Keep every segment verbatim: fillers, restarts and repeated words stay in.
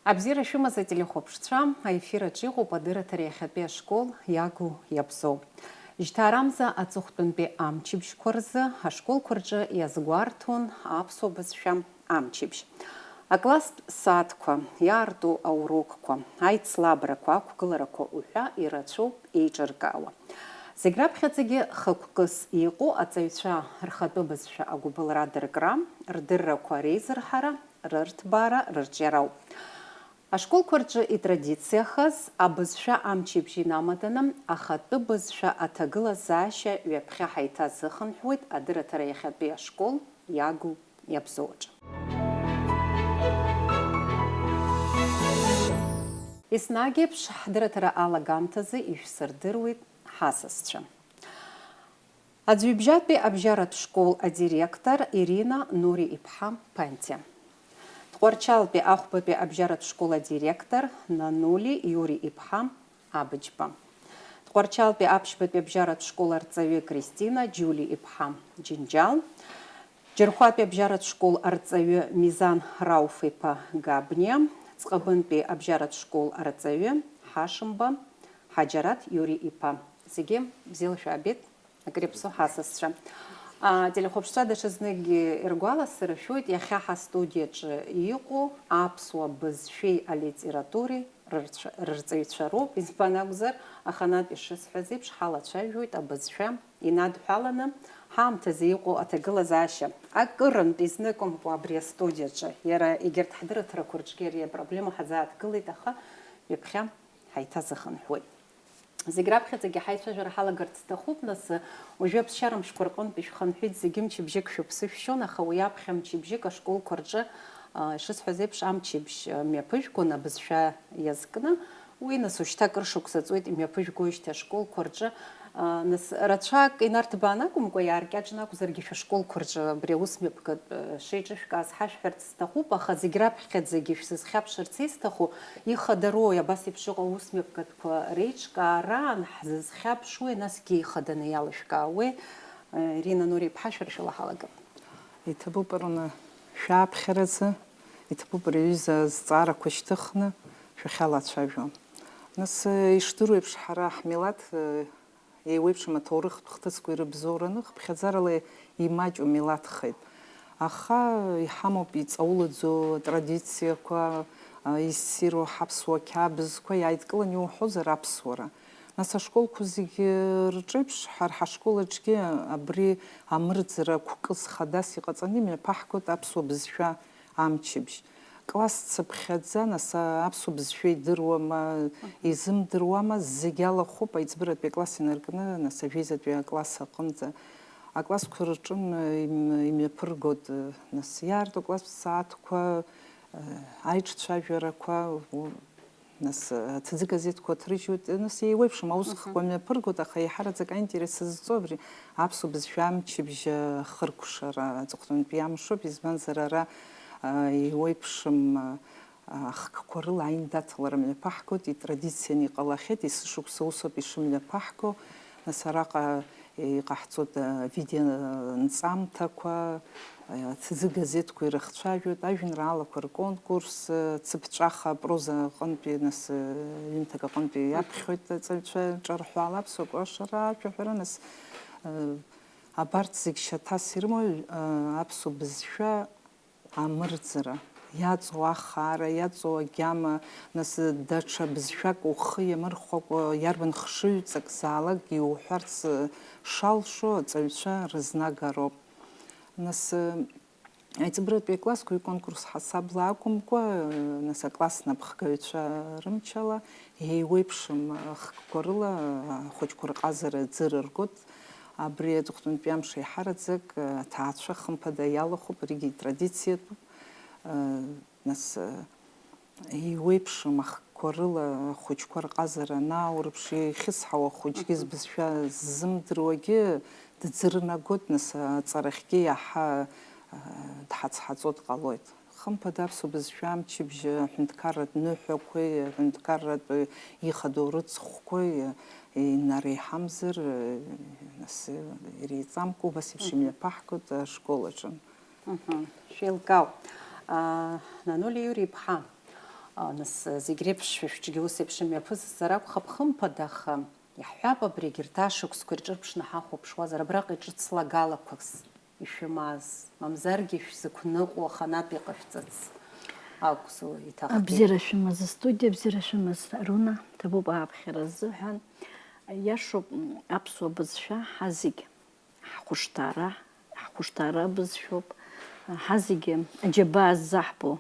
Абзиара шәымаз, ателехәаԥшцәа, аефир аҿы иҟоуп адырраҭара иахьатәи ашкол иагу иабзоу. Жьҭаарамза аҵыхәтәантәи амчыбжьқәа рзы ашколқәа рҿы иазгәарҭон аԥсуа бызшәа амчыбжь. Акласстә сааҭқәа, иаарту аурокқәа, аицлабрақәа, ақәгыларақәа уҳәа ирацәоуп еиҿыркаауа. Зегь раԥхьаӡагьы хықәкыс иҟоу аҵаҩцәа рхатәы бызшәа агәыбылра адыркра, рдыррақәа реизырҳара, рырҭбаара, рырҿиара ауп. Ашколқәа рҿы итрадициахаз абызшәа амчыбжь инамаданы ахатәы бызшәа аҭагылазаашьа ҩаԥхьа ҳаиҭазыхынҳәуеит адырраҭара иахьатәи ашкол иагу иабзоу аҿы. Еснагь еиԥш, ҳдырраҭара алагамҭазы ишәсырдыруеит ҳасасцәа. Аӡҩыбжьатәи абжьаратә школ адиректор Ирина Нури-иԥҳа Пантиа. Тҟәарчалтәи ахәбатәи абжьаратә школ адиректор Нанули Иури-иԥҳа Абыџьба. Тҟәарчалтәи аԥшьбатәи абжьаратә школ арҵаҩы Кристина Џьули-иԥҳа Џьынџьал. Џьырхәатәи абжьаратә школ арҵаҩы Мизан Рауф-иԥа Габниа. Ҵҟабынтәи абжьаратә школ арҵаҩы Ҳашымба Ҳаџьараҭ Иури-иԥа. Зегьы бзиала шәаабеит. Акыр иаԥсоу ҳасасцәа. Ателехәаԥшцәа даҽазныкгьы иргәаласыршәоит, иахьа ҳастудиаҿы иҟоу аԥсуа бызшәеи алитературеи рырцәа-, рырҵаҩцәа роуп, избан акәзар, аханатә ишысҳәаз еиԥш, ҳалацәажәоит абызшәа инадҳәаланы ҳаамҭазы иҟоу аҭагылазаашьа. Акырынтә изныкымкәа абри астудиаҿы, иара егьырҭ ҳдырраҭарақәа рҿгьы ари апроблема ҳазааҭгылеит, аха ҩаԥхьа ҳаиҭазыхынҳәуеит. Зегь раԥхьаӡагьы ҳаицәажәара ҳалагарц сҭахуп, нас, уажәы аԥсшьара мшқәа рҟынтә ишәхынҳәит, зегьы мчыбжьык шәыԥсы шәшьон, аха уи аԥхьа мчыбжьык ашколқәа рҿы, а, ишысҳәаз еиԥш, амчыбжь, а, мҩаԥыжәгон абызшәа иазкны. Уи, нас, ушьҭа акыр шықәса ҵуеит имҩаԥыжәгоижьҭеи ашколқәа рҿы. А, нас, рацәак инарҭбааны акәымкәа, иааркьаҿны акәзаргьы, шәышколқәа рҿы абри аус мҩаԥгатә, а, шеиҿышәкааз ҳашәҳәарц сҭахуп, аха зегь раԥхьаӡагьы шәсызхьаԥшырц исҭаху, ихадароуи абас еиԥш иҟоу аусмҩаԥгатәқәа реиҿкаараан ҳзызхьаԥшуеи, насгьы ихаданы иалышәкаауеи? Ирина Нури-иԥҳа, шәара шәыла ҳалагап. Иҭабуп, Аруна, шәааԥхьаразы, иҭабуп, ари аҩыза азҵаарақәа шьҭыхны шәахьалацәажәо. Нас, ишдыру еиԥш, ҳара ҳмилаҭ, еиуеиԥшым аҭоурыхтә хҭысқәа ирыбзоураны, хыԥхьаӡарала имаҷу милаҭхеит. Аха иҳамоуп иҵаулаӡоу атрадициақәа, а, иссиру ҳаԥсуа қьабзқәа, иааидкыланы иуҳәозар аԥсуара. Нас ашколқәа зегьы рҿеиԥш, ҳара ҳашкол аҿгьы абри амырӡра қәкыс хадас иҟаҵаны имҩаԥаҳгоит аԥсуа бызшәа амчыбжь. Класс цыԥхьаӡа, нас, аԥсуа бызшәа идыруама, изымдыруама, зегь алахәуп аиҵбыратәи акласс инаркны, нас, ажәеизатәи акласс аҟынӡа. Аклассқәа рҿын, им-, имҩаԥыргоит, нас, иаарту акласстә сааҭқәа, аиҿцәажәарақәа, у-, нас, аҭӡы газеҭқәа ҭрыжьуеит, нас, еиуеиԥшым аусхкқәа мҩаԥыргоит, аха еиҳараӡак аинтерес зҵоу абри аԥсуа бызшәа амчыбжь ахыркәшара аҵыхәтәантәи амшоуп, избанзар, ара, а, еиуеиԥшым, а, ахкқәа рыла аиндаҭлара мҩаԥаҳгоит, итрадицианы иҟалахьеит, есышықәса усоуп ишымҩаԥаҳго, нас, араҟа иҟаҳҵоит, а, видеонҵамҭақәа, а, аҭӡы газеҭқәа ирыхцәажәоит, ажәеинраалақәа рконкурс, а, цыԥҵәаха апроза аҟынтәи, нас, а, ҩымҭак аҟынтәи иаԥхьоит аҵаҩцәа ҿырҳәала, аԥсуа кәашара, ашәаҳәара, нас, а, абарҭ зегь шьаҭас ирымоу, а, аԥсуа бызшәа амырӡра, иаҵоу ахаара, иаҵоу агьама, нас, даҽа бызшәак ухы иамырхәакәа, иарбан хшыҩҵак заалак иуҳәарц шалшо аҵаҩцәа рызнагароуп. Нас, аиҵбыратәи аклассқәа иконкурс ҳасабла акәымкәа, нас, акласс напхгаҩцәа рымчала, еиуеиԥшым ахкқәа рыла ахәыҷқәа рҟазара ӡырыргоит. Абри аҵыхәтәантәи амш еиҳараӡак аҭаацәа хымԥада иалахәуп, аригьы итрадициатәуп. Нас, еиуеиԥшым ахкқәа рыла ахәыҷқәа рҟазара анааурԥш, ихьысҳауа хәыҷгьы збызшәа ззымдыруагьы дӡырнагоит, нас, аҵарахьгьы иаҳа дҳацҳаҵо дҟалоит. Хымԥада, аԥсуа бызшәа амчыбжь аҳәынҭқарратә ныҳәақәеи аҳәынҭқарратә ихадоу рыҵхқәеи инареиҳамзар, нас, иреиҵамкәа убас еиԥш имҩаԥаҳгоит ашкол аҿы. Шәеилкаауп. Нанули Иури-иԥҳа, Нас зегь реиԥш шәышәҿгьы ус еиԥш имҩаԥысызар акәхап, хымԥада, аха иаҳҳәап, абри егьырҭ ашықәсқәа ирҿырԥшны ҳахәаԥшуазар, абраҟа иҿыцлагалақәаз ишәымаз, мамзаргьы шәзықәныҟәо аханатә иҟашәҵац акәзу иҭахгьы? Абзиара шәымаз астудиа, абзиара шәымаз Аруна, ҭабуп ааԥхьара азыҳәан. Иашоуп, м, аԥсуа бызшәа ҳазегь ҳхәышҭаара, ҳхәышҭаара бызшәоуп, ҳазегьы аџьабаа ззаҳбо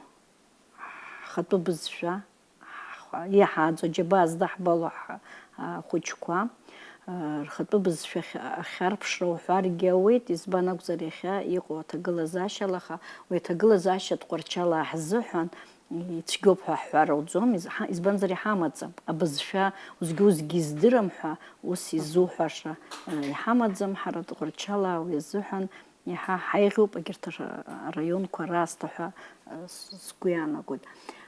ҳхатәы бызшәа, ҳхы-, иаҳааӡо аџьабаа здаҳбало ҳа-, ахәыҷқәа, рхатәы бызшәа ахь-, ахьарԥшра уҳәаргьы ауеит, избан акәзар, иахьа иҟоу аҭагылазаашьала, аха уи аҭагылазаашьа Тҟәарчалаа ҳзыҳәан ицәгьоуп ҳәа ҳҳәар ауӡом, из-, ҳа-, избанзар, иҳамаӡам. Абызшәа узгьы-узгьы издырам ҳәа ус изуҳәаша, э, иҳамаӡам, ҳара Тҟәарчалаа уи азыҳәан Иаҳа ҳаиӷьуп, егьырҭ ар-, араионқәа раасҭа ҳәа, э, с-, сгәы иаанагоит.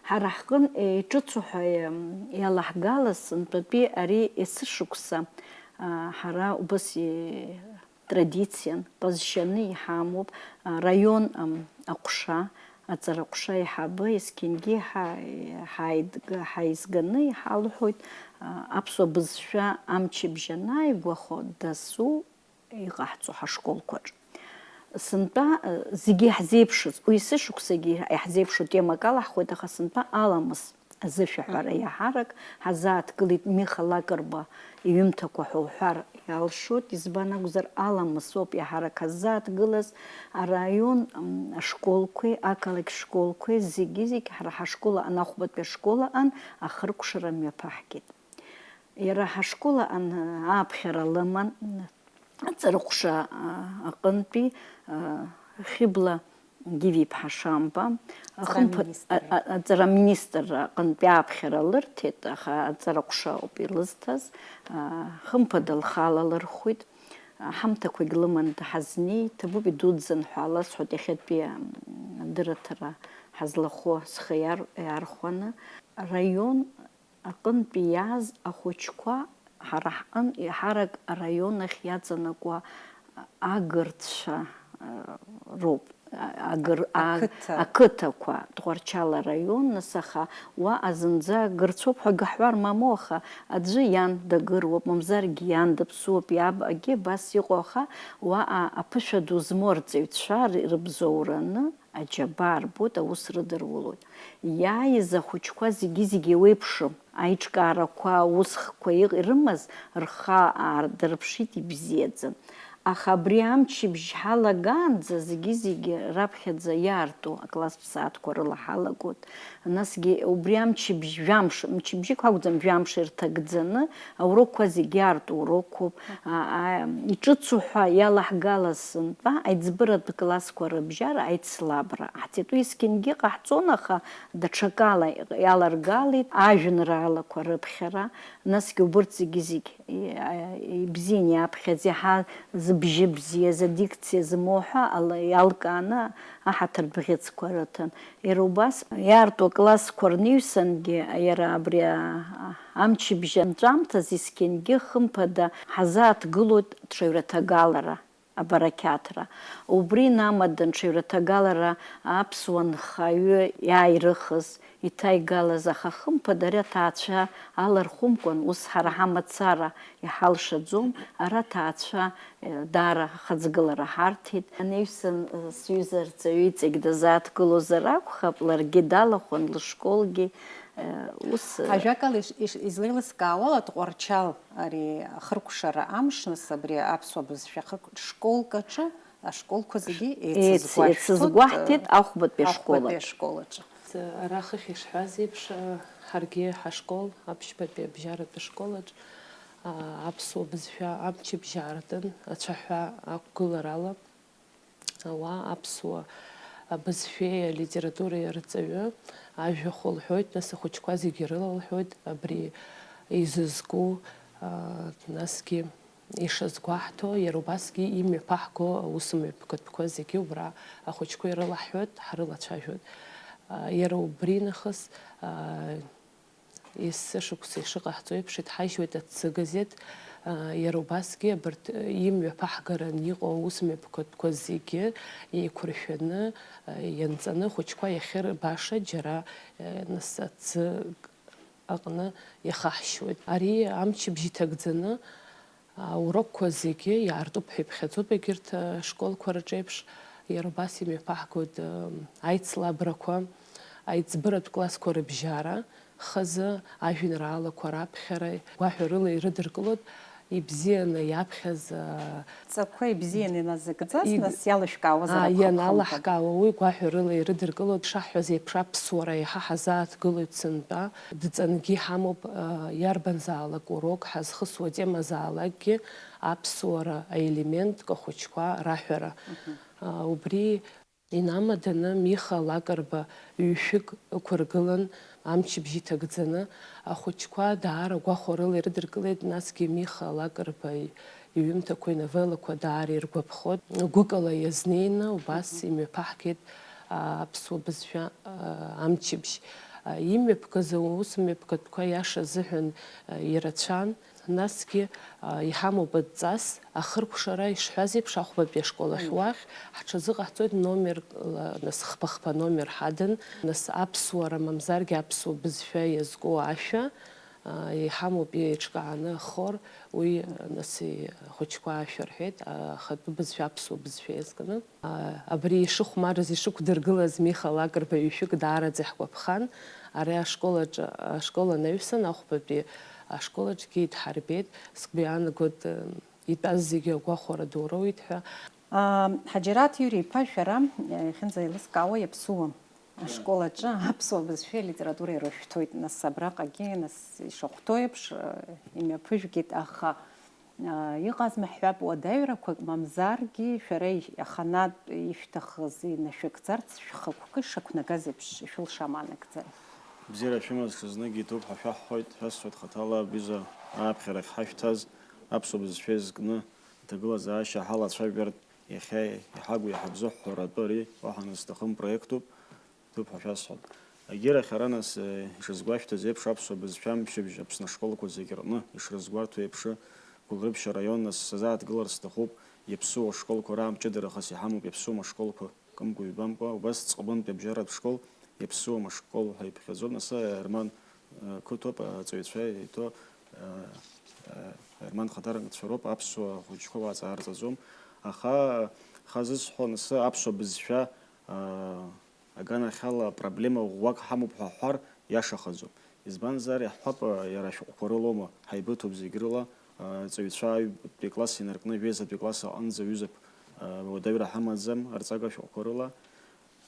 Ҳара ҳҟын, э, иҿыцу ҳәа, э, иалаҳгалаз сынтәатәи ари есышықәса, а, ҳара убас, э, традициан, ҟазшьаны иҳамоуп, араион, ам, аҟәша, аҵараҟәша аиҳабы, есқьынгьы ҳа-, ҳаидг-, ҳаизганы иҳалҳәоит, а, аԥсуа бызшәа амчыбжь анааигәахо дасу иҟаҳҵо ҳашколқәаҿ. Сынтәа, э, зегьы иаҳзеиԥшыз, уи есышықәсагьы иаҳзеиԥшу темак алаҳхуеит, аха сынтәа аламыс азышәаҳәара иаҳарак ҳазааҭгылеит, Миха Лакрба иҩымҭақәа ҳәа уҳәар иалшоит, избан акәзар, аламыс ауп иаҳарак ҳаззааҭгылаз, араион, м, ашколқәеи ақалақь школқәеи зегьы-зегь ҳара ҳашкол аҟны, ахәбатәи ашкол аҟны ахыркәшара мҩаԥаҳгеит. Иара ҳашкол аҟны ааԥхьара лыман, аҵараҟәша, а, аҟынтәи, а, Хьыбла Гиви-иԥҳа Шамба, Аҵара ахымԥа-, аминистрра. А, а, аҵара аминистрра аҟынтәи ааԥхьара лырҭеит, аха аҵараҟәша ауп илызҭаз, а, хымԥада лхала лырхәит, а, ҳамҭақәагь лыман дҳазнеит, ҭабуп идуӡӡан ҳәа ласҳәоит, иахьатәи, м, адырраҭара ҳазлахәу схы иар-, иархәаны. Араион аҟынтәи иааз ахәыҷқәа ҳара ҳҟынтә еиҳарак араион ахь иаҵанакуа агырцәа, э, роуп. Агыр-, а-, Ақыҭа. Ақыҭақәа, Тҟәарчал араион, нас, аха уаҟа зынӡа агырцәоуп ҳәа гаҳҳәар мамоу, аха аӡәы иан дагыруоуп, мамзаргьы иан даԥсуоуп, иаб агьы абас иҟоу, аха уаҟа аԥышәа ду змоу арҵаҩцәа р-, рыбзоураны, аџьабаа рбоит, аус рыдырулоит. Иааиз ахәыҷқәа зегьы-зегьы еиуеиԥшым, аиҿкаарақәа, аусхқәа иҟ-, ирымаз рхы аардырԥшит, ибзиаӡан. Аха абри амчыбжь ҳалагаанӡа зегьы-зегьы раԥхьаӡа иаарту акласстә сааҭқәа рыла ҳалагоит. Насгьы убри амчыбжь, жәамш, мчыбжьык акәӡам, жәамш ирҭагӡаны аурокқәа зегьы аарту урокқәоуп. А, а, иҿыцу ҳәа иалаҳгалаз сынтәа, аиҵбыратә классқәа рыбжьара аицлабра ҳцеит. Уи есқьынгьы ҟаҳҵон, аха даҽакала иаларгалеит ажәеинраалақәа рыԥхьара, насгьы убырҭ зегьы-зегь, и-, а, ибзиан иаԥхьаӡа, иаҳа зыбжьы бзиаз, адикциа змоу ҳәа ала-, иалкааны аҳаҭыр бӷьыцқәа рыҭан. Иара убас, иаарту аклассқәа рнаҩсангьы, иара абри, а, амчыбжь анҵәамҭаз есқьынгьы хымԥада ҳазааҭгылоит ҽаҩраҭагалара, абарақьаҭра. Убри инамадан ҽаҩраҭагалара аԥсуа нхаҩы иааирыхыз, иҭаигалаз, аха хымԥада ари аҭаацәа алархәымкәан, ус ҳара ҳамацара иҳалшаӡом, ара аҭаацәа Даара ахаҵгылара ҳарҭеит. Анаҩсан, сҩыза арҵаҩы иҵегь дазааҭгылозар акәхап, ларгьы далахәын, лышколгьы, ус. Ажәакала, иш-, иш-, излеилыскаауала, Тҟәарчал ари ахыркәшара амш, нас абри аԥсуа бызшәа ахырк-, школк аҿы, ашколқәа зегьы еицызгәаҳҭеит, еицызгәаҳҭеит ахәбатәи ашкол аҿы. Ара хыхь ишҳәаз еиԥш, ҳаргьы ҳашкол, аԥшьбатәи абжьаратәи ашколаҿ, аԥсуа бызшәа амчыбжь аартын, ацәаҳәа ақәгыларала, ауаа аԥсуа бызшәеи алитературеи арҵаҩы ажәахә лҳәоит, нас ахәыҷқәа зегьы рыла лҳәоит, абри изызку, насгьы ишазгәаҳҭо, иара убасгьы имҩаԥаҳго аусмҩаԥгатәқәа зегьы убра ахәыҷқәа ирылаҳҳәоит, ҳрылацәажәоит. Иара убри нахыс, Есышықәса ишыҟаҳҵо еиԥш, иҭҳажьуеит аҭӡы газеҭ, Иара убасгьы абарҭ имҩаԥаҳгаран иҟоу аусмҩаԥгатәқәа зегьы еиқәыршәаны, ианҵаны, ахәыҷқәа иахьырбаша џьара, нас, аҭӡы аҟны иахаҳшьуеит. Ари амчыбжь иҭагӡаны аурокқәа зегьы иаартуп ҳәа иԥхьаӡоуп, егьырҭ ашколқәа рҿеиԥш. Иара убас имҩаԥаҳгоит аицлабрақәа, аиҵбыратә классқәа рыбжьара, хазы ажәеинраалақәа раԥхьара гәаҳәарыла ирыдыркылоит, ибзианы иаԥхьаз, аа, Ҵакқәа ибзианы иназыгӡаз, иб-, нас иалышәкаауазар аа, акәхап, ианалаҳкаауа, уи гәаҳәарыла ирыдыркылоит, ишаҳҳәаз еиԥш, аԥсуара еиҳа ҳазааҭгылоит сынтәа, дҵангьы иҳамоуп, аа, иарбанзаалак урок, ҳазхысуа темазаалакгьы аԥсуара аелементк ахәыҷқәа раҳәара. Мгм. Аа, убри Инамаданы Миха Лакрба ҩ-шәык ықәыргылан, амчыбжь иҭагӡаны, ахәыҷқәа даара гәахәарыла ирыдыркылеит, насгьы Миха Лакрба иҩымҭақәа, иновеллақәа даара иргәаԥхоит. Гәыкала иазнеины убас Мгм. имҩаԥаҳгеит, а, аԥсуа бызшәа, а, амчыбжь. А, имҩаԥгаз аусмҩаԥгатәқәа, иаша азыҳәан, а, ирацәан. Насгьы, а, иҳамоуп адҵас, ахыркәшара ишҳәаз еиԥш, ахәбатәи ашкол ахь Мм. уахь ҳҽазыҟаҳҵоит номерла, нас хԥа-хԥа номер ҳадан, нас аԥсуара мамзаргьы аԥсуа бызшәа иазку ашәа, а, иҳамоуп еиҿкааны ахор, уи, нас, и-, ахәыҷқәа ашәа рҳәеит, а, ахатәы бызшәа аԥсуа бызшәа иазкны. А, абри ишыхәмарыз, ишықәдыргылаз Миха Лакрба ҩ-шәык даараӡа иаҳгәаԥхан. Ари ашкол аҿы, ашкол анаҩсан, ахәбатәи ашкол аҿгьы идҳарбеит. Сгәы иаанагоит, э, итәаз зегьы агәахәара ду роуит ҳәа. А, Ҳаџьараҭ Иури-иԥа, шәара, э, иахьынӡаилыскаауа иаԥсуам. Ашкол аҿы аԥсуа бызшәеи алитературеи рышәҭоит, нас абраҟагьы, нас ишахәҭоу еиԥш, э, имҩаԥыжәгеит, аха Иҟазма ҳҳәап, уадаҩрақәак, мамзаргьы шәара аханатә ишәҭахыз инашәыгӡарц, шәхықәкы ишақәнагаз еиԥш ишәылшама анагӡара? Бзиара шәымаз, ҽазнык иҭоуп ҳәа шәаҳҳәоит, шәасҳәоит хаҭала, бҩыза, ааԥхьарахь ҳашәҭаз, аԥсуа бызшәа изкны аҭагылазаашьа ҳалацәажәартә, иахьа иҳагу иҳабзыҳәҳәаратәы ари, уаҳа назҭахым проектуп. Ҭыԥ ҳәа шәасҳәап. Егьирахь ара, нас, э, ишазгәашәҭаз еиԥш, аԥсуа бызшәа амчыбжь Аԥсны ашколқәа зегьы рҟны ишрызгәарҭо еиԥш, Гәылрыԥшь араион, нас, сазааҭгылар сҭахуп, иаԥсуа ашколқәа раамҷыдарахас иҳамоуп иаԥсуам ашколқәа кымкәа-ҩбамкәа, убас Ҵҟбантәи абжьаратә школ иаԥсуам ашкол ҳәа иԥхьаӡоуп, нас, э, Ерман, э, қыҭоуп, аҵаҩцәа иҭо, э, э, Ерман хаҭарнакцәа роуп, аԥсуа хәыҷқәа уаҵаарҵаӡом, аха, ха зысҳәо, нас, аԥсуа бызшәа, э, Аганахьала апроблема ӷәӷәак ҳамоуп ҳәа ҳҳәар иашахаӡом. Избанзар, иаҳҳәап, иара ашәҟәқәа рылоума, ҳаибыҭоуп зегь рыла, аҵаҩцәа аҩбатәи акласс инаркны жәеизатәи акласс аҟынӡа аҩыза, уадаҩра ҳамаӡам арҵага шәҟәқәа рыла.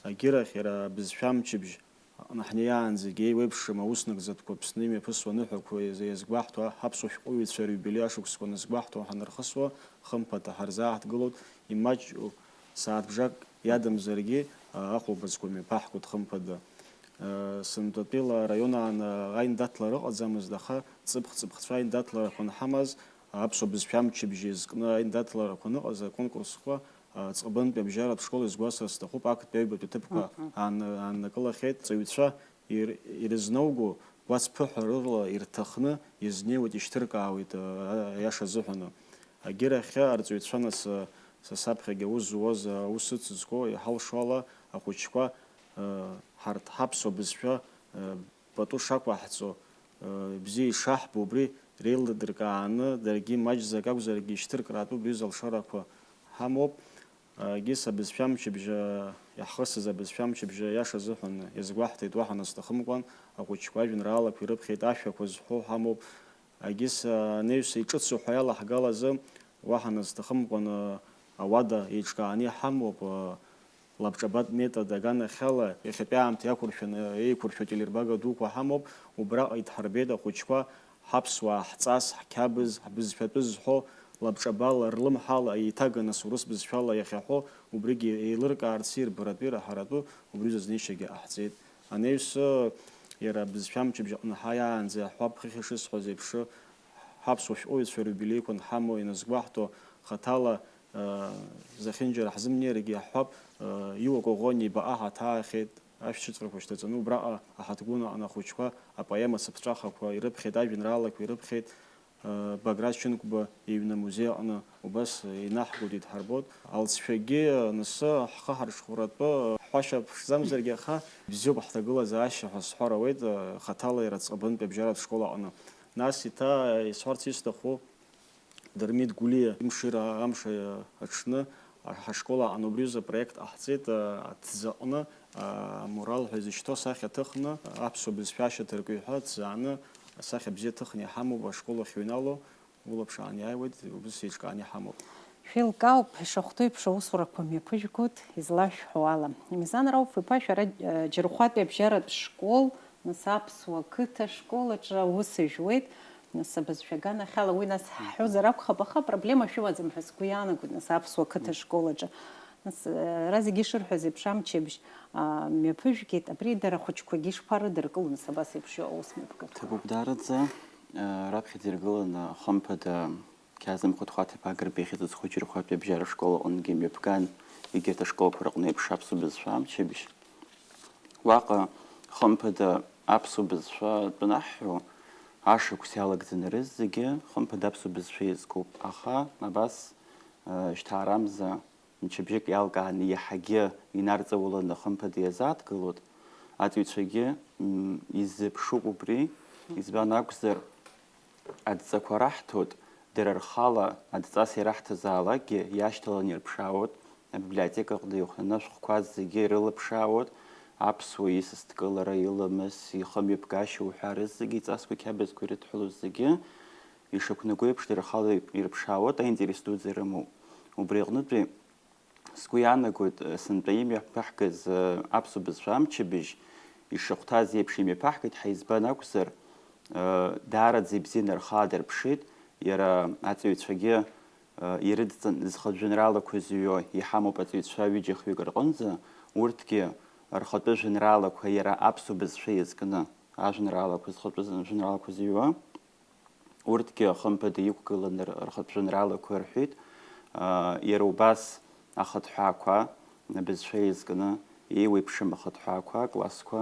Агьырахь, иара абызшәа амчыбжь аҟны ҳнеиаанӡагь еиуеиԥшым аус нагӡатәқәа Аԥсны имҩаԥысуа аныҳәақәа иазгәаҳҭо, ҳаԥсуа шәҟәыҩҩцәа аиубилеи ашықәсқәа аназгәаҳҭо ҳанырхысуа, хымԥада, ҳарзааҳҭгылоит, имаҷу сааҭ бжак иадамзаргьы, ахәылбыҽқәа мҩаԥаҳгоит, хымԥада. Сынтәатәила араион аан аиндаҭлара ыҟаӡамызт, аха ҵыԥх-ҵыԥхцәа аиндаҭларақәа анҳамаз, аԥсуа бызшәа амчыбжьы зкны аиндаҭларақәа аныҟаз аконкурсқәа, Ҵҟбантәи абжьаратә школ, изгәасҭар сҭахуп, актәи аҩбатәи аҭыԥқәа Мгм. аан-, ааннакылахьеит. Ҵаҩцәа ир-, ирызноуго гәацԥыҳәарыла ирҭахны изнеиуеит, ишьҭыркаауеит, а, аиаша азыҳәаны. Агьырахьы арҵаҩцәа, нас, а, са саԥхьагьы аус зуаз, а, аус ыцызго, иҳалшо ала, ахәыҷқәа, а, ҳарҭ ҳаԥсуа бызшәа, а, пату шақәаҳҵо, а, бзиа ишаҳбо, убри реилдыркааны, даргьы маҷӡак акәзаргьы ишьҭыркратәуп, уи залшарақәа ҳамоуп. Егьыс абызшәа мчыбжьа, иаҳхысыз абызшәа мчыбжьа аиаша азыҳәан иазгәаҳҭеит, уаҳа насҭахымкәан, ахәыҷқәа ажәеинраалақәа ирыԥхьеит, ашәақәа зҳәо ҳамоуп. Егьыс анаҩс иҿыцу ҳәа иалаҳгалазы, уаҳа насҭахымкәан, ауада еиҿкааны иҳамоуп, лабҿабатә метод аганахьала, иахьатәи аамҭа иақәыршәаны еиқәыршәо ателербага дуқәа ҳамоуп, убраҟа идҳарбеит ахәыҷқәа, ҳаԥсуаа, ҳҵас, ҳқьабз, ҳбызшәатәы зҳәо, лабҿабала, рлымҳала еиҭаганы, нас, урыс бызшәала иахьаҳәо, убригьы еилыркаарц ирбаратәи раҳаратәы убри рзы азнеишьагьы ҟаҳҵеит. Анаҩс, иара абызшәа мчыбжь аҟны ҳаиаанӡа иаҳҳәап, хыхь ишысҳәаз еиԥш, ҳаԥсуа шәҟәыҩҩцәа рюбилеиқәа анҳамоу, ианазгәаҳҭо, хаҭала, зехьынџьара ҳзымнеирагьы иаҳҳәап, Иуа Коӷониа ибаҟа ҳаҭаахьеит, ашәҭыцәрақәа шьҭаҵаны убраҟа аҳаҭгәын аҟны ахәыҷқәа апоема цыԥҵәахақәа ирыԥхьеит, ажәеинраалақәа ирыԥхьеит. Баграт Шьынқәба иҩны амузеи аҟны убас инаҳгоит, идҳарбоит. Алҵшәагьы анысы ҳхы ҳарҽхәратәы ҳәашьа ԥшӡамзаргьы, аха бзиоуп ҳҭагылазаашьа ҳәа сҳәар ауеит, хаҭала иара Ҵҟабантәи абжьаратә школ аҟны. Нас еиҭа исҳәарц исҭаху, Дырмит Гәлиа имшира амш аҽны ҳашкол аҟны убри аҩыза апроект ҟаҳҵеит, аҭӡаҟны амурал ҳәа изышьҭоу асахьа ҭыхны, аԥсуа бызшәа ашьаҭаркҩы ҳәа ҭзааны асахьа бзиа ҭыхны иҳамоуп, ашкол ахь иҩнало улаԥш аан иааиуеит, убыс еиҿкааны иҳамоуп. Шәеилкаауп, ишахәҭоу еиԥш аусурақәа мҩаԥыжәгоит, излашәҳәо ала. Мизан Рауф-иԥа, шәара, э, Џьырхәатәи абжьаратә школ, нас аԥсуа қыҭа школ аҿы аус жәуеит, нас абызшәа аганахьала, уи нас ҳҳәозар акәхап, аха апроблема шәымаӡам ҳәа сгәы иаанагоит, нас аԥсуа қыҭа школ аҿы. Нас, э, ара зегьы ишырҳәаз еиԥш, амчыбжь, а, мҩаԥыжәгеит, абри дара ахәыҷқәагьы ишԥарыдыркыло, нас абас еиԥш иҟоу аус мҩаԥгатәқәа? Ҭабуп даараӡа, э, раԥхьаӡа иргыланы, хымԥада, Қьаазым Хәыҭхәаҭ-иԥа Агрба ихьӡ зху Џьырхәатәи абжьара школ аҟынгьы мҩаԥган, егьырҭ ашколқәа рыҟны еиԥш аԥсуа бызшәа амчыбжь. Уаҟа хымԥада аԥсуа бызшәа атәы анаҳҳәо, ашықәс иалагӡаны рызегьы хымԥада аԥсуа бызшәа еизгоуп, аха абас, э, жьҭаарамза мчыбжьык иалкааны иаҳагьы инарҵауланы хымԥада иазааҭгылоит. Аҵаҩцәагьы, м, иззыԥшуп убри, избан акәзар, адҵақәа раҳҭоит, дара рхала адҵас ираҳҭазаалакгьы иашьҭаланы ирԥшаауеит, абиблиотека аҟны ихәнаны ашәҟәқәа зегьы ирылаԥшаауеит, аԥсуа исасдкылара, иламыс, ихымҩаԥгашьа уҳәа рызегьы, иҵасқәа қьабзқәа ирыдҳәалоу зегьы ишақәнаго еиԥш дара рхала ирԥшаауеит, аинтерес дуӡӡа рымоуп. Убри аҟнытәи Сгәы иаанагоит, сынтәа имҩаԥаҳгаз, э, аԥсуа бызшәа амчыбжь ишахәҭаз еиԥш имҩаԥаҳгеит ҳәа, избан акәзар, э, даараӡа ибзианы рхала дырԥшит, иара аҵаҩцәагьы, э, ирыдҵан зхатә жәеинраалақәа зҩуа иҳамоуп аҵаҩцәа ҩыџьа-хҩык рҟынӡа, урҭгьы рхатәы жәеинраалақәа иара аԥсуа бызшәа иазкны ажәеинраалақәа зхатәы з-, жәеинраалақәа зыҩуа. Урҭгьы, хымԥада, иқәгыланы р-, рхатә жәеинраалақәа рҳәеит. Аа, иара убас ахыҭҳәаақәа, абызшәа еизкны, еиуеиԥшым ахыҭҳәаақәа, аклассқәа,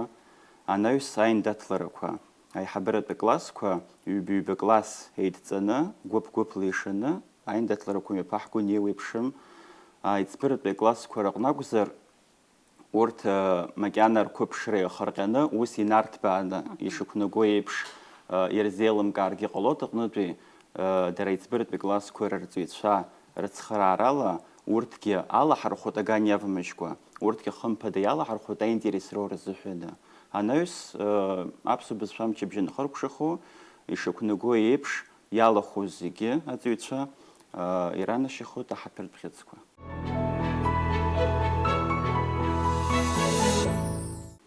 анаҩс аиндаҭларақәа, аиҳабыратә классқәа, ҩба-ҩба класс еидҵаны, гәыԥ-гәыԥла ишаны, аиндаҭларақәа мҩаԥаҳго неиуеиԥшым, аиҵбыратәи аклассқәа рыҟны акәзар, Урҭ, э, макьана рқәыԥшра иахырҟьаны, ус инарҭбааны ишықәнаго еиԥш, э, ирзеилымкааргьы ҟалоит аҟнытәи, э, дара аиҵбыратәи классқәа рырҵаҩцәа рыцхыраарала, урҭгьы алаҳархәуеит аган иавамыжькәа, урҭгьы хымԥада иалаҳархәуеит аинтерес роура азыҳәаны. Анаҩс, э, аԥсуа бызшәа мчыбжьы анхыркәшахо, ишықәнаго еиԥш, иалахәу зегьы аҵаҩцәа, э, иранашьахоит аҳаҭыртә бӷьыцқәа.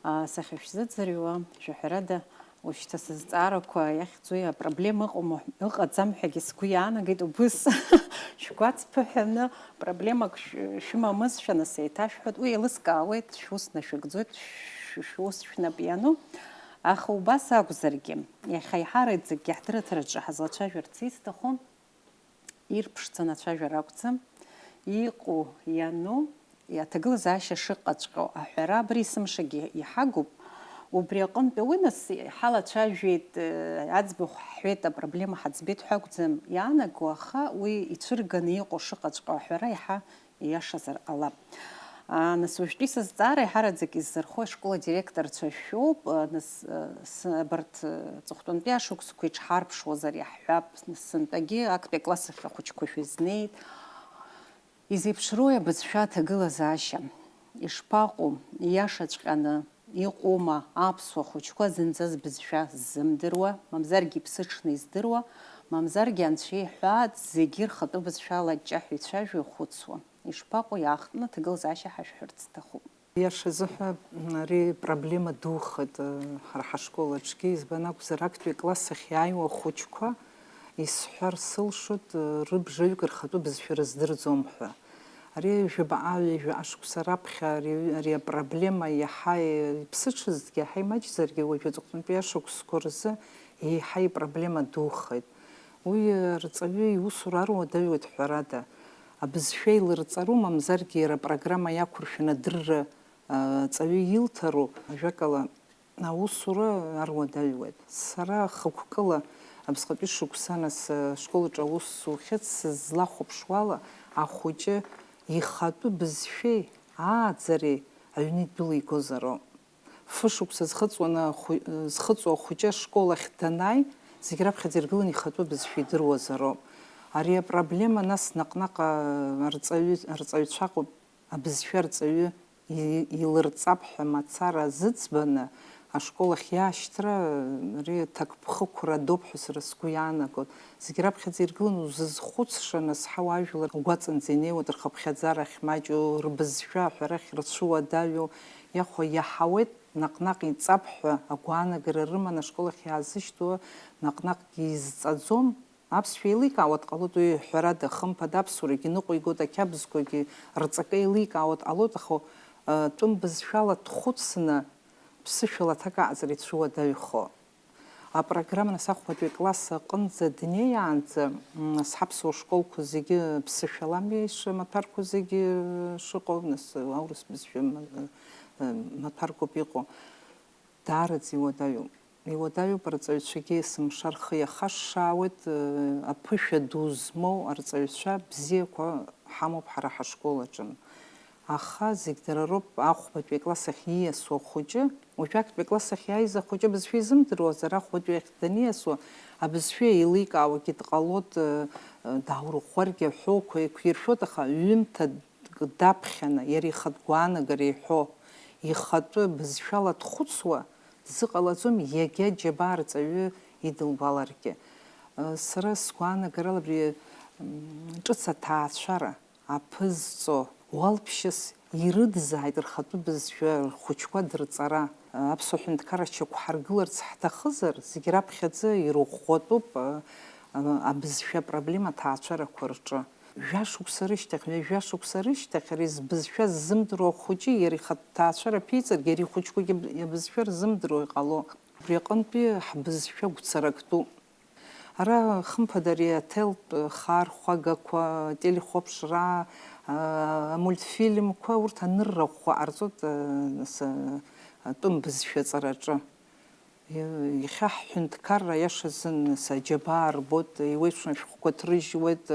А, сахьышәзыӡырҩуа, шәаҳәарада, уажәшьҭа сызҵаарақәа иахьӡуи апроблема ыҟоума, ыҟаӡам ҳәагьы сгәы иаанагеит, убыс шәгәаҵԥыҳәаны проблемак шә-, шәымамызшәа нас еиҭашәҳәоит, уи еилыскаауеит, шәус нашәыгӡоит, шә-, шәус шәнап иану. Аха убас акәзаргьы, иахьа аиҳараӡакгьы ҳдырраҭараҿы ҳазлацәажәарц исҭаху, ирԥшӡаны ацәажәара акәӡам, иҟоу, иану, аҭагылазаашьа шыҟаҵәҟьоу аҳәара абри есымшагьы иҳагуп. Убри аҟынтәи уи нас ҳалацәажәеит, э, аӡбахә ҳҳәеит, апроблема ҳаӡбеит ҳәа акәӡам иаанаго, аха уи ицәырганы иҟоу шыҟаҵәҟьоу аҳәара иаҳа ииашазар ҟалап. А, нас уажәтәи сызҵаара еиҳараӡак иззырхо ашкол адиректорцәа шәоуп. А, нас, а, с-, абарҭ, а, аҵыхәтәантәи ашықәсқәа иҽҳарԥшуазар иаҳҳәап, нас сынтәагьы актәи акласс ахь ахәыҷқәа шәызнеит. Изеиԥшроуи абызшәа аҭагылазаашьа? Ишԥаҟоу, ииашаҵәҟьаны иҟоума аԥсуа хәыҷқәа зынӡа збызшәа ззымдыруа, мамзаргьы иԥсыҽны издыруа, мамзаргьы анцәа иҳәаат, зегьы рхатәы бызшәала аҷҷаҳәа ицәажәо ихәыцуа? Ишԥаҟоу, иаахтны аҭагылазаашьа ҳашәҳәарц сҭахуп. Иашазы ҳәа, ари проблема духеит, э, ҳара ҳашкол аҿгьы, избан акәзар, актәи акласс ахь иааиуа ахәыҷқәа, исҳәар сылшоит, э, рыбжаҩык рхатәы бызшәа рыздырӡом ҳәа. Ари жәабаҟа, ҩажәа ашықәса раԥхьа ари, ари апроблема иаҳа иԥсыҽызҭгьы, иаҳа имаҷзаргьы, уажәы аҵыхәтәантәи ашықәсқәа рзы еиҳа ипроблема духеит. Уи, э, рҵаҩы иусура аруадаҩуеит, ҳәарада, абызшәа еилырҵару, мамзаргьы иара апрограмма иақәыршәаны адырра, э, ҵаҩы илҭару, ажәакала, аусура аруадаҩуеит. Сара хықәкыла, Абасҟатәи шықәса нас ашкол аҿы аус зухьаз сызлахәаԥшуала, ахәыҷы ихатәы бызшәеи ааӡареи аҩны идәылигозароуп. Фышықәса зхыҵуаны ахәы-, зхыҵуа ахәыҷы ашкол ахь данааи, зегь раԥхьаӡа иргыланы ихатәы бызшәа идыруазароуп. Ари апроблема нас наҟ-наҟ арҵаҩы-, арҵаҩцәа ыҟоуп. Абызшәа арҵаҩы и-, илырҵап ҳәа мацара зыӡбаны ашкол ахь иаашьҭра, ари ҭакԥхықәра доуп ҳәа сара сгәы иаанагоит. Зегь раԥхьаӡа иргыланы узызхәыцша, нас ҳауаажәлар угәаҵанӡа инеиуеит, рхыԥхьаӡара ахьмаҷу, рбызшәа аҳәарахь рцәыуадаҩу, иахәа иаҳауеит, наҟ-наҟ иҵап ҳәа агәаанагара рыманы ашкол ахь иаазышьҭуа, наҟ-наҟгьы изҵаӡом. Аԥсшәа еиликаауа дҟалоит, уи ҳәарада, хымԥада, аԥсуарагьы ныҟәигоит, ақьабзқәагьы рҵакы еиликаауа дҟалоит, аха, э, тәым бызшәала дхәыцны, ԥсышәала аҭак аҟаҵара ицәуадаҩхо. Апрограмма нас ахәбатәи акласс аҟынӡа днеиаанӡа, м, нас ҳаԥсуа школқәа зегьы ԥсышәалами, ш-, маҭәарқәа зегьы шыҟоу, нас аурыс бызшәа ма-, э, маҭәарқәоуп иҟоу. Даараӡа иуадаҩуп. Иуадаҩуп, арҵаҩцәагьы есымша рхы иахашшаауеит, э, аԥышәа ду змоу арҵаҩцәа бзиақәа ҳамоуп ҳара ҳашкол аҿы. Аха зегь дара роуп, ахәбатәи акласс ахь ииасуа ахәыҷы, уажәы актәи акласс ахь иааиз ахәыҷы абызшәа изымдыруазар, ахәбатәи ахь даниасуа, абызшәа еиликаауагьы дҟалоит, э, э, дааурӷәӷәаргьы аҳәоуқәа еиқәиршәоит, аха ҩымҭа даԥхьаны, иара ихатә гәаанагара иҳәо, ихатәы бызшәала дхәыцуа, дзыҟалаӡом, иагьа џьабаа рҵаҩы идылбаларгьы. Сара сгәаанагарала абри, м, ҿыц аҭаацәара, аԥызҵо, уалԥшьыс ирыдзааит рхатәы бызшәа рхәыҷқәа дырҵара. Аԥсуа ҳәынҭқарра ҳчақәҳаргыларц ҳҭахызар, зегь раԥхьаӡа ирӷәӷәатәуп, а, а, абызшәа апроблема аҭаацәарақәа рҿы. Жәашықәса рышьҭахь, ҩажәа шықәса рышьҭахь ари збызшәа ззымдыруа ахәыҷы иара ихатә ҭаацәара ԥиҵаргьы, ари ихәыҷқәагьы абызшәа рзымдыруа иҟало. Убри аҟынтәи ҳбызшәа гәцарактәуп. Ара, хымԥада, ари аҭелтә хаархәагақәа, ателехәаԥшра, а, амультфильмқәа, урҭ анырра ӷәӷәа ҟарҵоит, а, нас, а, атәым бызшәа аҵараҿы. Иахьа ҳҳәынҭқарра, аиашазы, нас, аџьабаа рбоит, еиуеиԥшым ашәҟәқәа ҭрыжьуеит,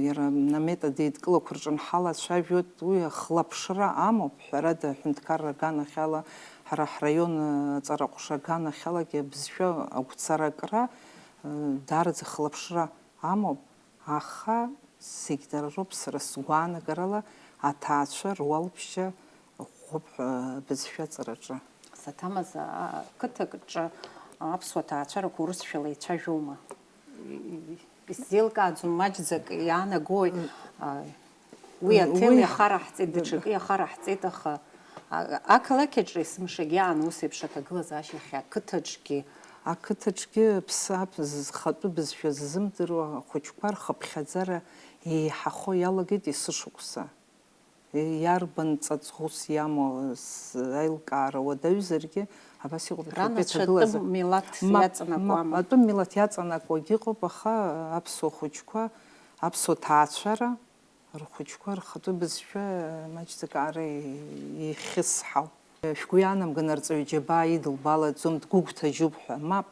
иара аметод еидкылақәа рҿы анҳалацәажәоит, уи ахылаԥшра амоуп, ҳәарада, аҳәынҭқарра аганахьала, ҳара ҳраион аҵараҟәша аганахьалагьы абызшәа агәцаракра, даараӡа ахылаԥшра амоуп, аха зегь дара роуп, сара сгәаанагарала, аҭаацәа руалԥшьа ӷәӷәоуп ҳәа абызшәа аҵараҿы. Саҭамыз, а, қыҭак рҿы аԥсуа ҭаацәарақәа урысшәала еицәажәома? Исзеилкааӡом, маҷӡак иаанагои? А, уи аҭел иахараҳҵеит, даҽакы иахараҳҵеит, аха, а, ақалақь аҿы есымшагьы аан ус еиԥш аҭагылазаашьа иахьа ақыҭаҿгьы. Ақыҭаҿгьы аԥсаатә зхатәы бызшәа ззымдыруа ахәыҷқәа рхыԥхьаӡара еиҳахо иалагеит есышықәса. Иарбан ҵаҵӷәыс иамоу, с-, аилкаара уадаҩзаргьы, абас иҟоуп иахьатәи Ранацәа аҭагылазаашьа. Атәым милаҭ Мап, иаҵанакуама? Мап, атәым милаҭ иаҵанакуагьы ыҟоуп, аха аԥсуа хәыҷқәа, аԥсуа ҭаацәара рхәыҷқәа рхатәы бызшәа маҷӡак аара ихьысҳау. Шәгәы иаанамган, арҵаҩы џьабаа идылбалаӡом, дгәыгәҭажьуп ҳәа. Мап.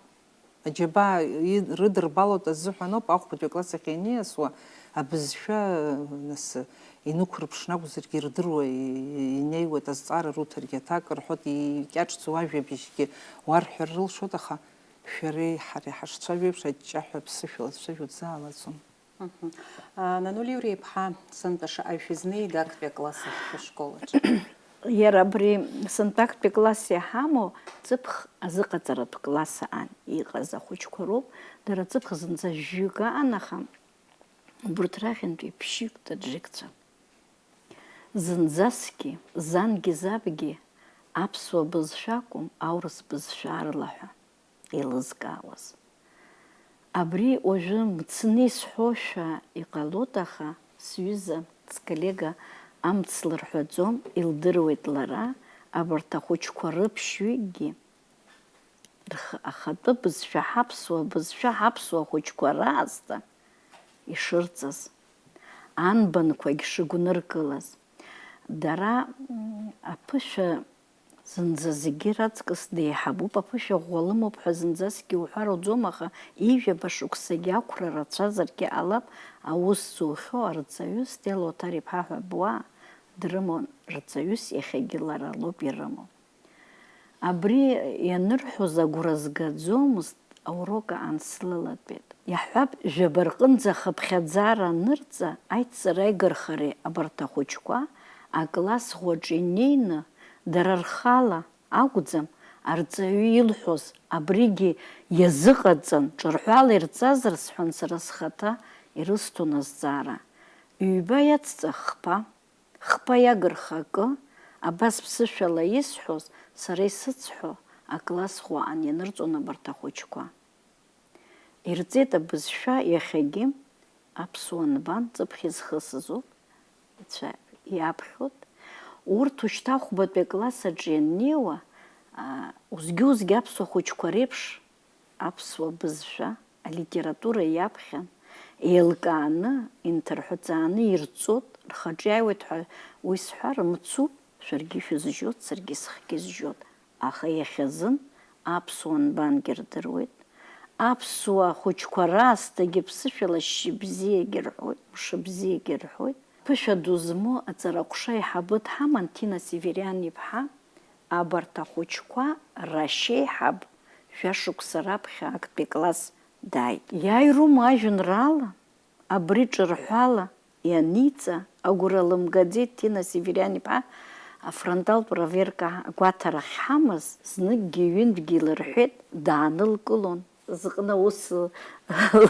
Аџьабаа и-, рыдырбалоит азыҳәан ауп, ахәбатәи акласс ахь ианиасуа, абызшәа, нас, инықәырԥшны акәзаргьы ирдыруа и-, и-, инеиуеит, азҵаара руҭаргьы аҭак рҳәоит, икьаҿӡоу ажәабжьгьы уарҳәар рылшоит, аха шәареи ҳареи ҳашцәажәо еиԥш, аҷҷаҳәа аԥсышәала сцәажәо дзаалаӡом. Мгм. А, Нануль Иури-иԥҳа, сынтәа шаҟаҩ шәызнеида актәи акласс ахь шәышкол аҿы? Иара абри сынтәа актәи класс иҳамоу ҵыԥх азыҟаҵаратә класс аан иҟаз ахәыҷқәа роуп. Дара ҵыԥх зынӡа жәҩык аан, аха убырҭ рахьынтәи ԥшьҩык таджикцәа. Зынӡаскгьы, зангьы забгьы аԥсуа бызшәа акәым, аурыс бызшәа арлаҳәа еилызкаауаз. Абри уажәы мцны исҳәошәа иҟалоит, аха сҩыза, сколлега амц лырҳәаӡом, илдыруеит лара, абарҭ ахәыҷқәа рыԥшьҩыкгьы рх-, ахатәы бызшәа ҳаԥсуа, бызшәа ҳаԥсуа ахәыҷқәа раасҭа ишырҵаз, анбанқәагь шыгәныркылаз. Дара, м, аԥышәа Зынӡа зегьы раҵкыс деиҳабуп, аԥышәа ӷәӷәа лымоуп ҳәа зынӡаск иуҳәар уӡом, аха ҩажәаба шықәсагьы ақәра рацәазаргьы ҟалап, аус зухьоу арҵаҩы Стелла Оҭар-иԥҳа ҳәа буаа дрыман, рҵаҩыс иахьагьы лара лоуп ирымоу. Абри ианырҳәоз агәра згаӡомызт аурок аан слылатәеит. Иаҳҳәап, жәаба рҟынӡа ахыԥхьаӡара анырҵа, аидҵареи аигархареи абарҭ ахәыҷқәа акласс ӷәаҿы инеины, дара рхала акәӡам, арҵаҩы илҳәоз абригьы иазыҟаҵан, ҿырҳәала ирҵазар сҳәан, сара схаҭа ирысҭон азҵаара. Ҩба иацҵа хԥа, хԥа иагарха акы, абас ԥсышәала исҳәоз, сара исыцҳәо, акласс ӷәаан ианырҵон абарҭ ахәыҷқәа. Ирҵеит абызшәа иахьагьы, аԥсуа нбан ҵыԥх изхысыз ауп, ицәа иаԥхьоит. Урҭ ушьҭа хәбатәи акласс аҿы ианнеиуа, аа, узгьы-узгьы аԥсуа хәыҷқәа реиԥш аԥсуа бызшәа алитература иаԥхьан, еилкааны, инҭырҳәҵааны ирҵоит, рхаҿы иааиуеит ҳәа уи сҳәар, мцуп, шәаргьы шәызжьоит, саргьы схгьы зжьоит. Аха иахьазын аԥсуа нбангьы рдыруеит, аԥсуа хәыҷқәа раасҭагьы ԥсышәала шьыбзиагьы рҳәоит, мшыбзиагьы рҳәоит. Ԥышәа ду змоу аҵараҟәша аиҳабы дҳаман Ҭина Севериан-иԥҳа, абарҭ ахәыҷқәа рашьеиҳаб жәа шықәса раԥхьа актәи класс дааит. Иааирума ажәеинраала? Абри ҿырҳәала ианиҵа, агәра лымгаӡеит Ҭина Севериан-иԥҳа, афронталтә проверка агәаҭара ахьҳамаз, зныкгьы-ҩынтәгьы илырҳәеит, даанылкылон. Зыҟны аус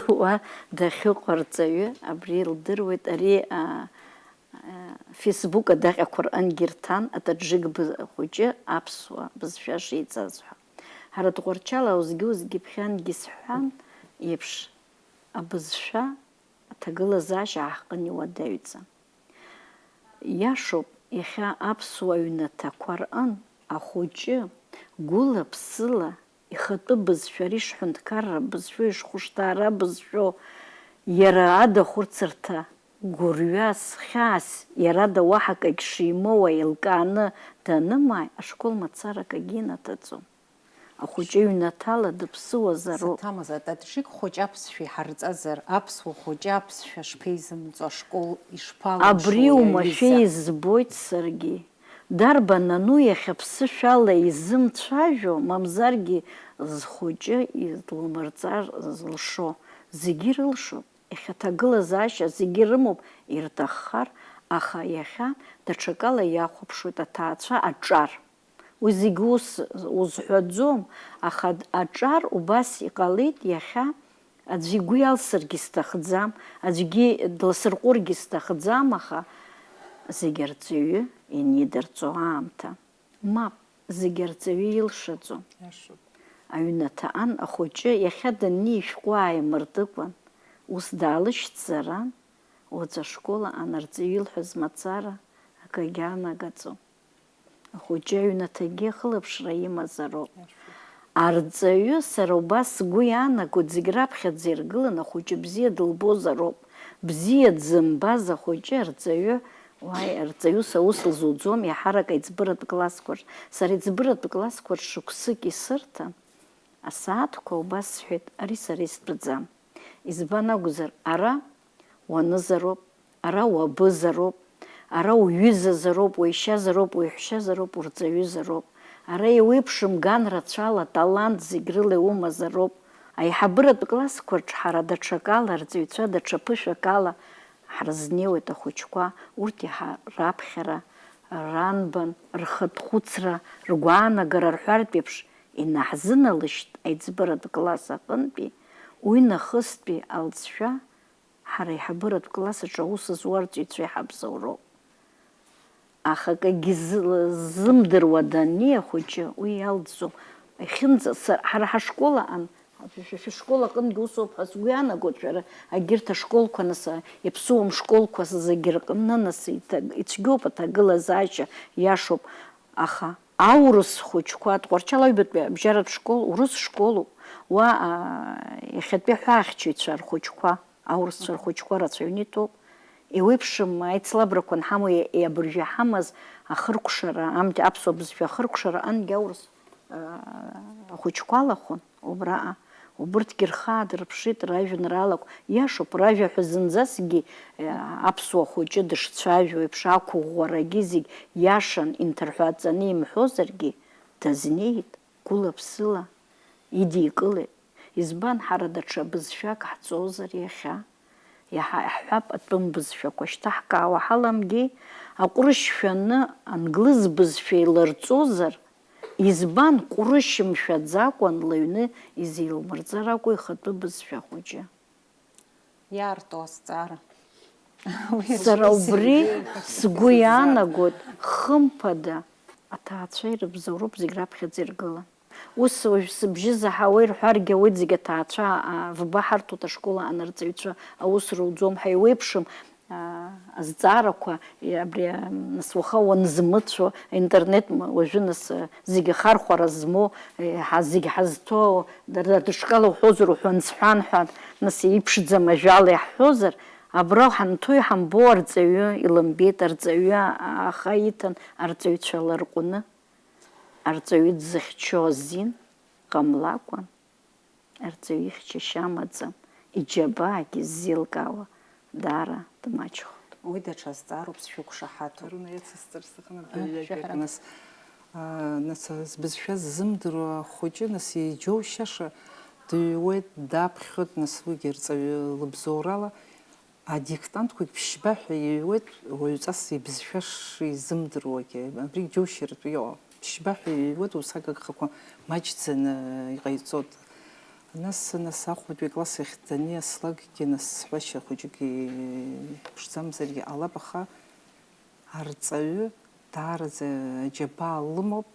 луа дахьыҟоу арҵаҩы абри илдыруеит, ари, а, а, Facebook адаҟьақәа рҟынгьы ирҭан, атаджик б-, хәыҷы аԥсуа бызшәа шиҵаз ҳәа. Ҳара Тҟәарчал аузгьы-узгьы ԥхьангьы сҳәан еиԥш, абызшәа аҭагылазаашьа ааҳҟын иуадаҩӡам. Иашоуп, иахьа аԥсуа ҩнаҭақәа рҟын ахәыҷы гәыла-ԥсыла ихатәы бызшәа, ари шҳәынҭқарра бызшәоу, ишхәышҭаара бызшәоу, иара ада хәыцырҭа гәырҩас, хьаас, иара ада уаҳа акагь шимоуа еилкааны данымааи, ашкол мацара акагьы инаҭаӡом. Ахәыҷы ҩнаҭала дыԥсыуазароуп. Саҭамыз, атаджик хәыҷ аԥсшәа иҳарҵазар, аԥсуа хәыҷы аԥсшәа шԥеизымҵо, ашкол ишԥалымшои, абри аҩыза? Умашәа избоит саргьы. Дарбан нану иахьа ԥсышәала изымцәажәо, мамзаргьы зхәыҷы излумырҵар зылшо? Зегьы ирылшоит. Иахьа аҭагылазаашьа зегьы ирымоуп ирҭаххар, аха иахьа даҽакала иахәаԥшуеит аҭаацәа аҿар. Уи зегьы ус узҳәаӡом, аха д-, аҿар убас иҟалеит иахьа, аӡәы игәы иалсыргьы сҭахӡам, аӡәгьы дласырҟәыргьы сҭахӡам, аха зегь арҵаҩы ианидырҵо аамҭа. Мап, зегь арҵаҩы илшаӡом. Иашоуп. Аҩнаҭаҟан ахәыҷы иахьа данни ишәҟәы ааимыртыкәан, ус даалышьҭзаран, уаҵәы ашкол аҟан арҵаҩы илҳәаз мацара акагьы аанагаӡом. Ахәыҷы аҩнаҭагьы ахылаԥшра имазароуп. Арҵаҩы, сара убас сгәы иаанагоит, зегь раԥхьаӡа иргыланы ахәыҷы бзиа дылбозароуп. Бзиа дзымбаз ахәыҷы арҵаҩы, уааи, арҵаҩыс аус лзуӡом, иаҳарак аиҵбыратә классқәа рҿ. Сара аиҵбыратә классқәа рҿ шықәсык исырҭан, асааҭқәа убас сҳәеит, ари сара истәаӡам. Избан акәзар, ара уанызароуп, ара уабызароуп, ара уҩызазароуп, уеишьазароуп, уеиҳәшьазароуп, урҵаҩызароуп, ара еиуеиԥшым ган рацәала, талант зегь рыла иумазароуп. Аиҳабыратә классқәа рҿы ҳара даҽакала, арҵаҩцәа даҽа ԥышәакала ҳрызнеиуеит ахәыҷқәа, урҭ иаҳа раԥхьара, ранбан, рхатә хәыцра, ргәаанагара рҳәартә еиԥш, инаҳзыналышьҭ аиҵбыратә класс аҟынтәи, уи нахыстәи алҵшәа, ҳара аиҳабыратә класс аҿы аус зуа арҵаҩцәа иҳабзоуроуп. Аха акгьы зы-, ззымдыруа даннеи ахәыҷы, уи иалҵӡом. Иахьынӡа са-, ҳара ҳашкол аҟан, шәа-, шәа-, шәышкол аҟынгьы усоуп ҳәа сгәы иаанагоит, шәара егьырҭ ашколқәа, нас, а, иаԥсуам школқәа зегьы рҟны, нас, иҭаг-, ицәгьоуп аҭагылазаашьа, иашоуп, аха аурыс хәыҷқәа, Тҟәарчал аҩбатәи абжьаратә школ урыс школуп, уа, а, иахьатәи аҳәаахьчаҩцәа рхәыҷқәа, аурысцәа рхәыҷқәа рацәаҩны иҭоуп. Еиуеиԥшым аицлабрақәа анҳамоу, е-, е-, абыржәы иҳамаз ахыркәшара, амч-, аԥсуа бызшәа ахыркәшара, ангьы аурыс, аа, ахәыҷқәа алахәын убраҟа. Убырҭгьы рхы аадырԥшит ражәеинраалақәа. Иашоуп, ражәа ҳәа зынӡаскгьы, е, аԥсуа хәыҷы дышцәажәо еиԥш, ақәыӷәӷәарагьы зегь иашан, инҭырҳәааҵәаны имҳәозаргьы, дазнеит, гәыла-ԥсыла идикылеит. Избан, ҳара даҽа бызшәак ҳҵозар иахьа? Иаҳа иаҳҳәап, атәым бызшәақәа шьҭаҳкаауа ҳаламгеи, аҟәрышь шәаны англыз бызшәа еиларҵозар, избан, ҟәрышь мшәаӡакәан лыҩны изеилмырҵар акәу ихатәы бызшәа хәыҷы? Иаарту азҵаара. Уи Сара азы убри сгәы иаанагоит, хымԥада, аҭаацәа ирыбзоуроуп зегь раԥхьаӡа иргылан. Ус уажә сыбжьы заҳауа ирҳәаргьы ауеит, зегь аҭаацәа, а, вба ҳарҭоит ашкол аҟны арҵаҩцәа аус руӡом ҳәа еиуеиԥшым, а, азҵаарақәа, и-, абри, а, нас уаха уанзмыцәо, аинтернет м-, уажәы нас, а, зегь ахархәара змоу, е, ҳа-, зегь ҳазҭоу, дара рыдышкала уҳәозар, уҳәан-сҳәан ҳәа, нас иԥшӡам ажәала иаҳҳәозар, абра ҳанҭоу иҳамбо арҵаҩы илымбеит, арҵаҩы аха иҭан арҵаҩцәа ларҟәны. Арҵаҩы дзыхьчо азин ҟамлакәан, арҵаҩы ихьчашьа амаӡам, иџьабаагьы ззеилкаауа даара дмаҷхоит. Уи даҽа зҵаароуп, сшәықәшаҳаҭуп. Аруна иацысҵар сҭахын, аа, абри иажәа шәаҳәаран. Нас, аа, нас, збызшәа ззымдыруа ахәыҷы, нас, иџьоушьаша дыҩуеит, даԥхьоит, нас, уигьы арҵаҩы лыбзоурала. Адиктантқәагь ԥшьба ҳәа иҩуеит, уаҩҵас ибызшәа шизымдыруагьы. Абригь џьоушьартә иҟоуп. Ԥшьба ҳәа иҩуеит, ус агагхақәа маҷӡаны иҟаиҵоит. Нас, нас ахәбатәи акласс ахь даниаслакгьы, нас сҳәашьа хәыҷык иԥшӡамзаргьы ҟалап, аха арҵаҩы даараӡа аџьабаа лымоуп.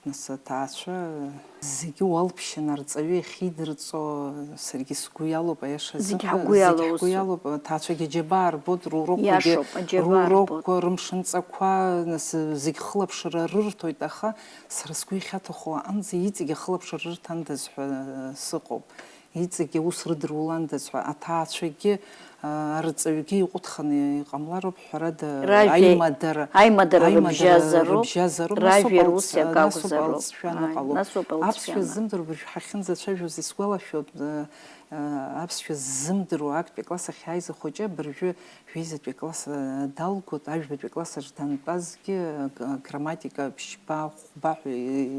Нас аҭаацәа зегьы уалԥшьаны арҵаҩы иахьидырҵо саргьы сгәы иалоуп, аиаша азыҳәа. Зегь ҳгәы иалоу, зегь ҳгәы иалоуп, аҭаацәагьы аџьабаа рбоит, рурокқәагьы, иашоуп, аџьабаа рурокқәа, рбоит. Рымшынҵақәа, нас зегь хылаԥшра рырҭоит, аха сара сгәы иахьаҭаху аҟынӡа иҵегь ахылаԥшра рырҭандаз ҳәа сыҟоуп. Иҵегьы аус рыдыруландаз ҳәа, аҭаацәагьы, аа, арҵаҩгьы иҟәыҭханы иҟамлароуп, ҳәарада, ражәа, аимадара, аимадара аимадара рыбжьазароуп, рыбжьазароуп, нас ражәа ауп ус алҵ-, иага нас ауп акәзароуп. Алҵшәа Ааи, аныҟало. Нас ауп алҵшәа. Аԥсшәа аныҟало. Ззымдыруа быржә ҳахьынӡацәажәоз исгәалашәоит, аа, аа, аԥсшәа ззымдыруа актәи акласс ахь иааиз ахәыҷы абыржәы Жәеизатәи акласс, э, далгоит, ажәбатәи аклассаҿ дантәазгьы, г-, грамматика ԥшьба, хәба ҳәа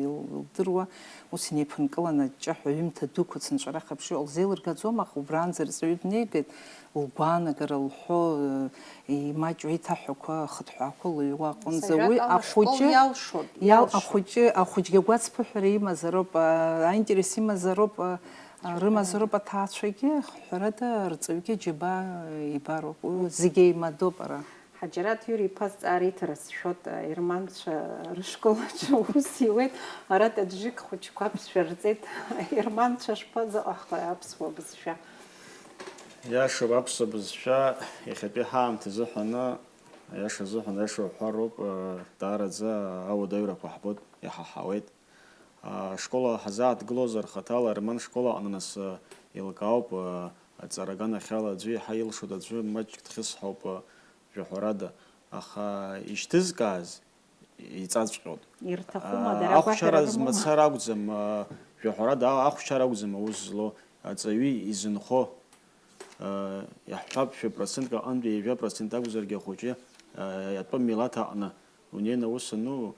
илдыруа, ус инеиԥынкыланы аҷҷаҳәа аҩымҭа дуқәа цынҵәарах аԥшьа лзеилыргаӡом, аха убраанӡа арҵаҩы днеигеит, лгәаанагара лҳәо, э, имаҷу аиҭаҳәақәа, ахыҭҳәаақәа лыҩуа аҟынӡа. Уи сажәакала, ашкол ахәыҷы иалшоит, иал-, иалшоит. Ахәыҷы, ахәыҷгьы агәацԥыҳәара имазароуп, а, аинтерес имазароуп, а, Рымазароуп аҭаацәагьы, ҳәарада, арҵаҩгьы џьабаа ибароуп. Уи зегь еимадоуп ара. Ҳаџьараҭ Иури-иԥа зҵаара иҭара сшәоит, аерманцәа рышкол аҿы аус иуеит. Ара таджик хәыҷқәа аԥсшәа рҵеит. Аерманцәа шԥазыҟаҳҵои аԥсуа бызшәа? Иашоуп, аԥсуа бызшәа иахьатәи ҳаамҭа азыҳәаны, аиаша азыҳәан, аиаша уҳәароуп, даараӡа ауадаҩрақәа ҳбоит, иҳаҳауеит. Ашкол ҳазааҭгылозар, хаҭала Арман школ аҟны нас, еилкаауп, аҵара аганахьала аӡәы иаҳа илшоит, аӡәы маҷк дхьысҳауп, жәаҳәарада. Аха ишьҭызкааз иҵаҵәҟьоит. Ирҭахума, дара агәаҳәара рымоума? Ахәшьара змацар акәӡам, жәаҳәарада, ахәшьара акәӡам аус злоу, аҵаҩы изынхо. Иаҳҳәап, шәи процентк аҟынтәи ҩажәа процент акәзаргьы ахәыҷы, атәым милаҭ аҟны унеины аус ану,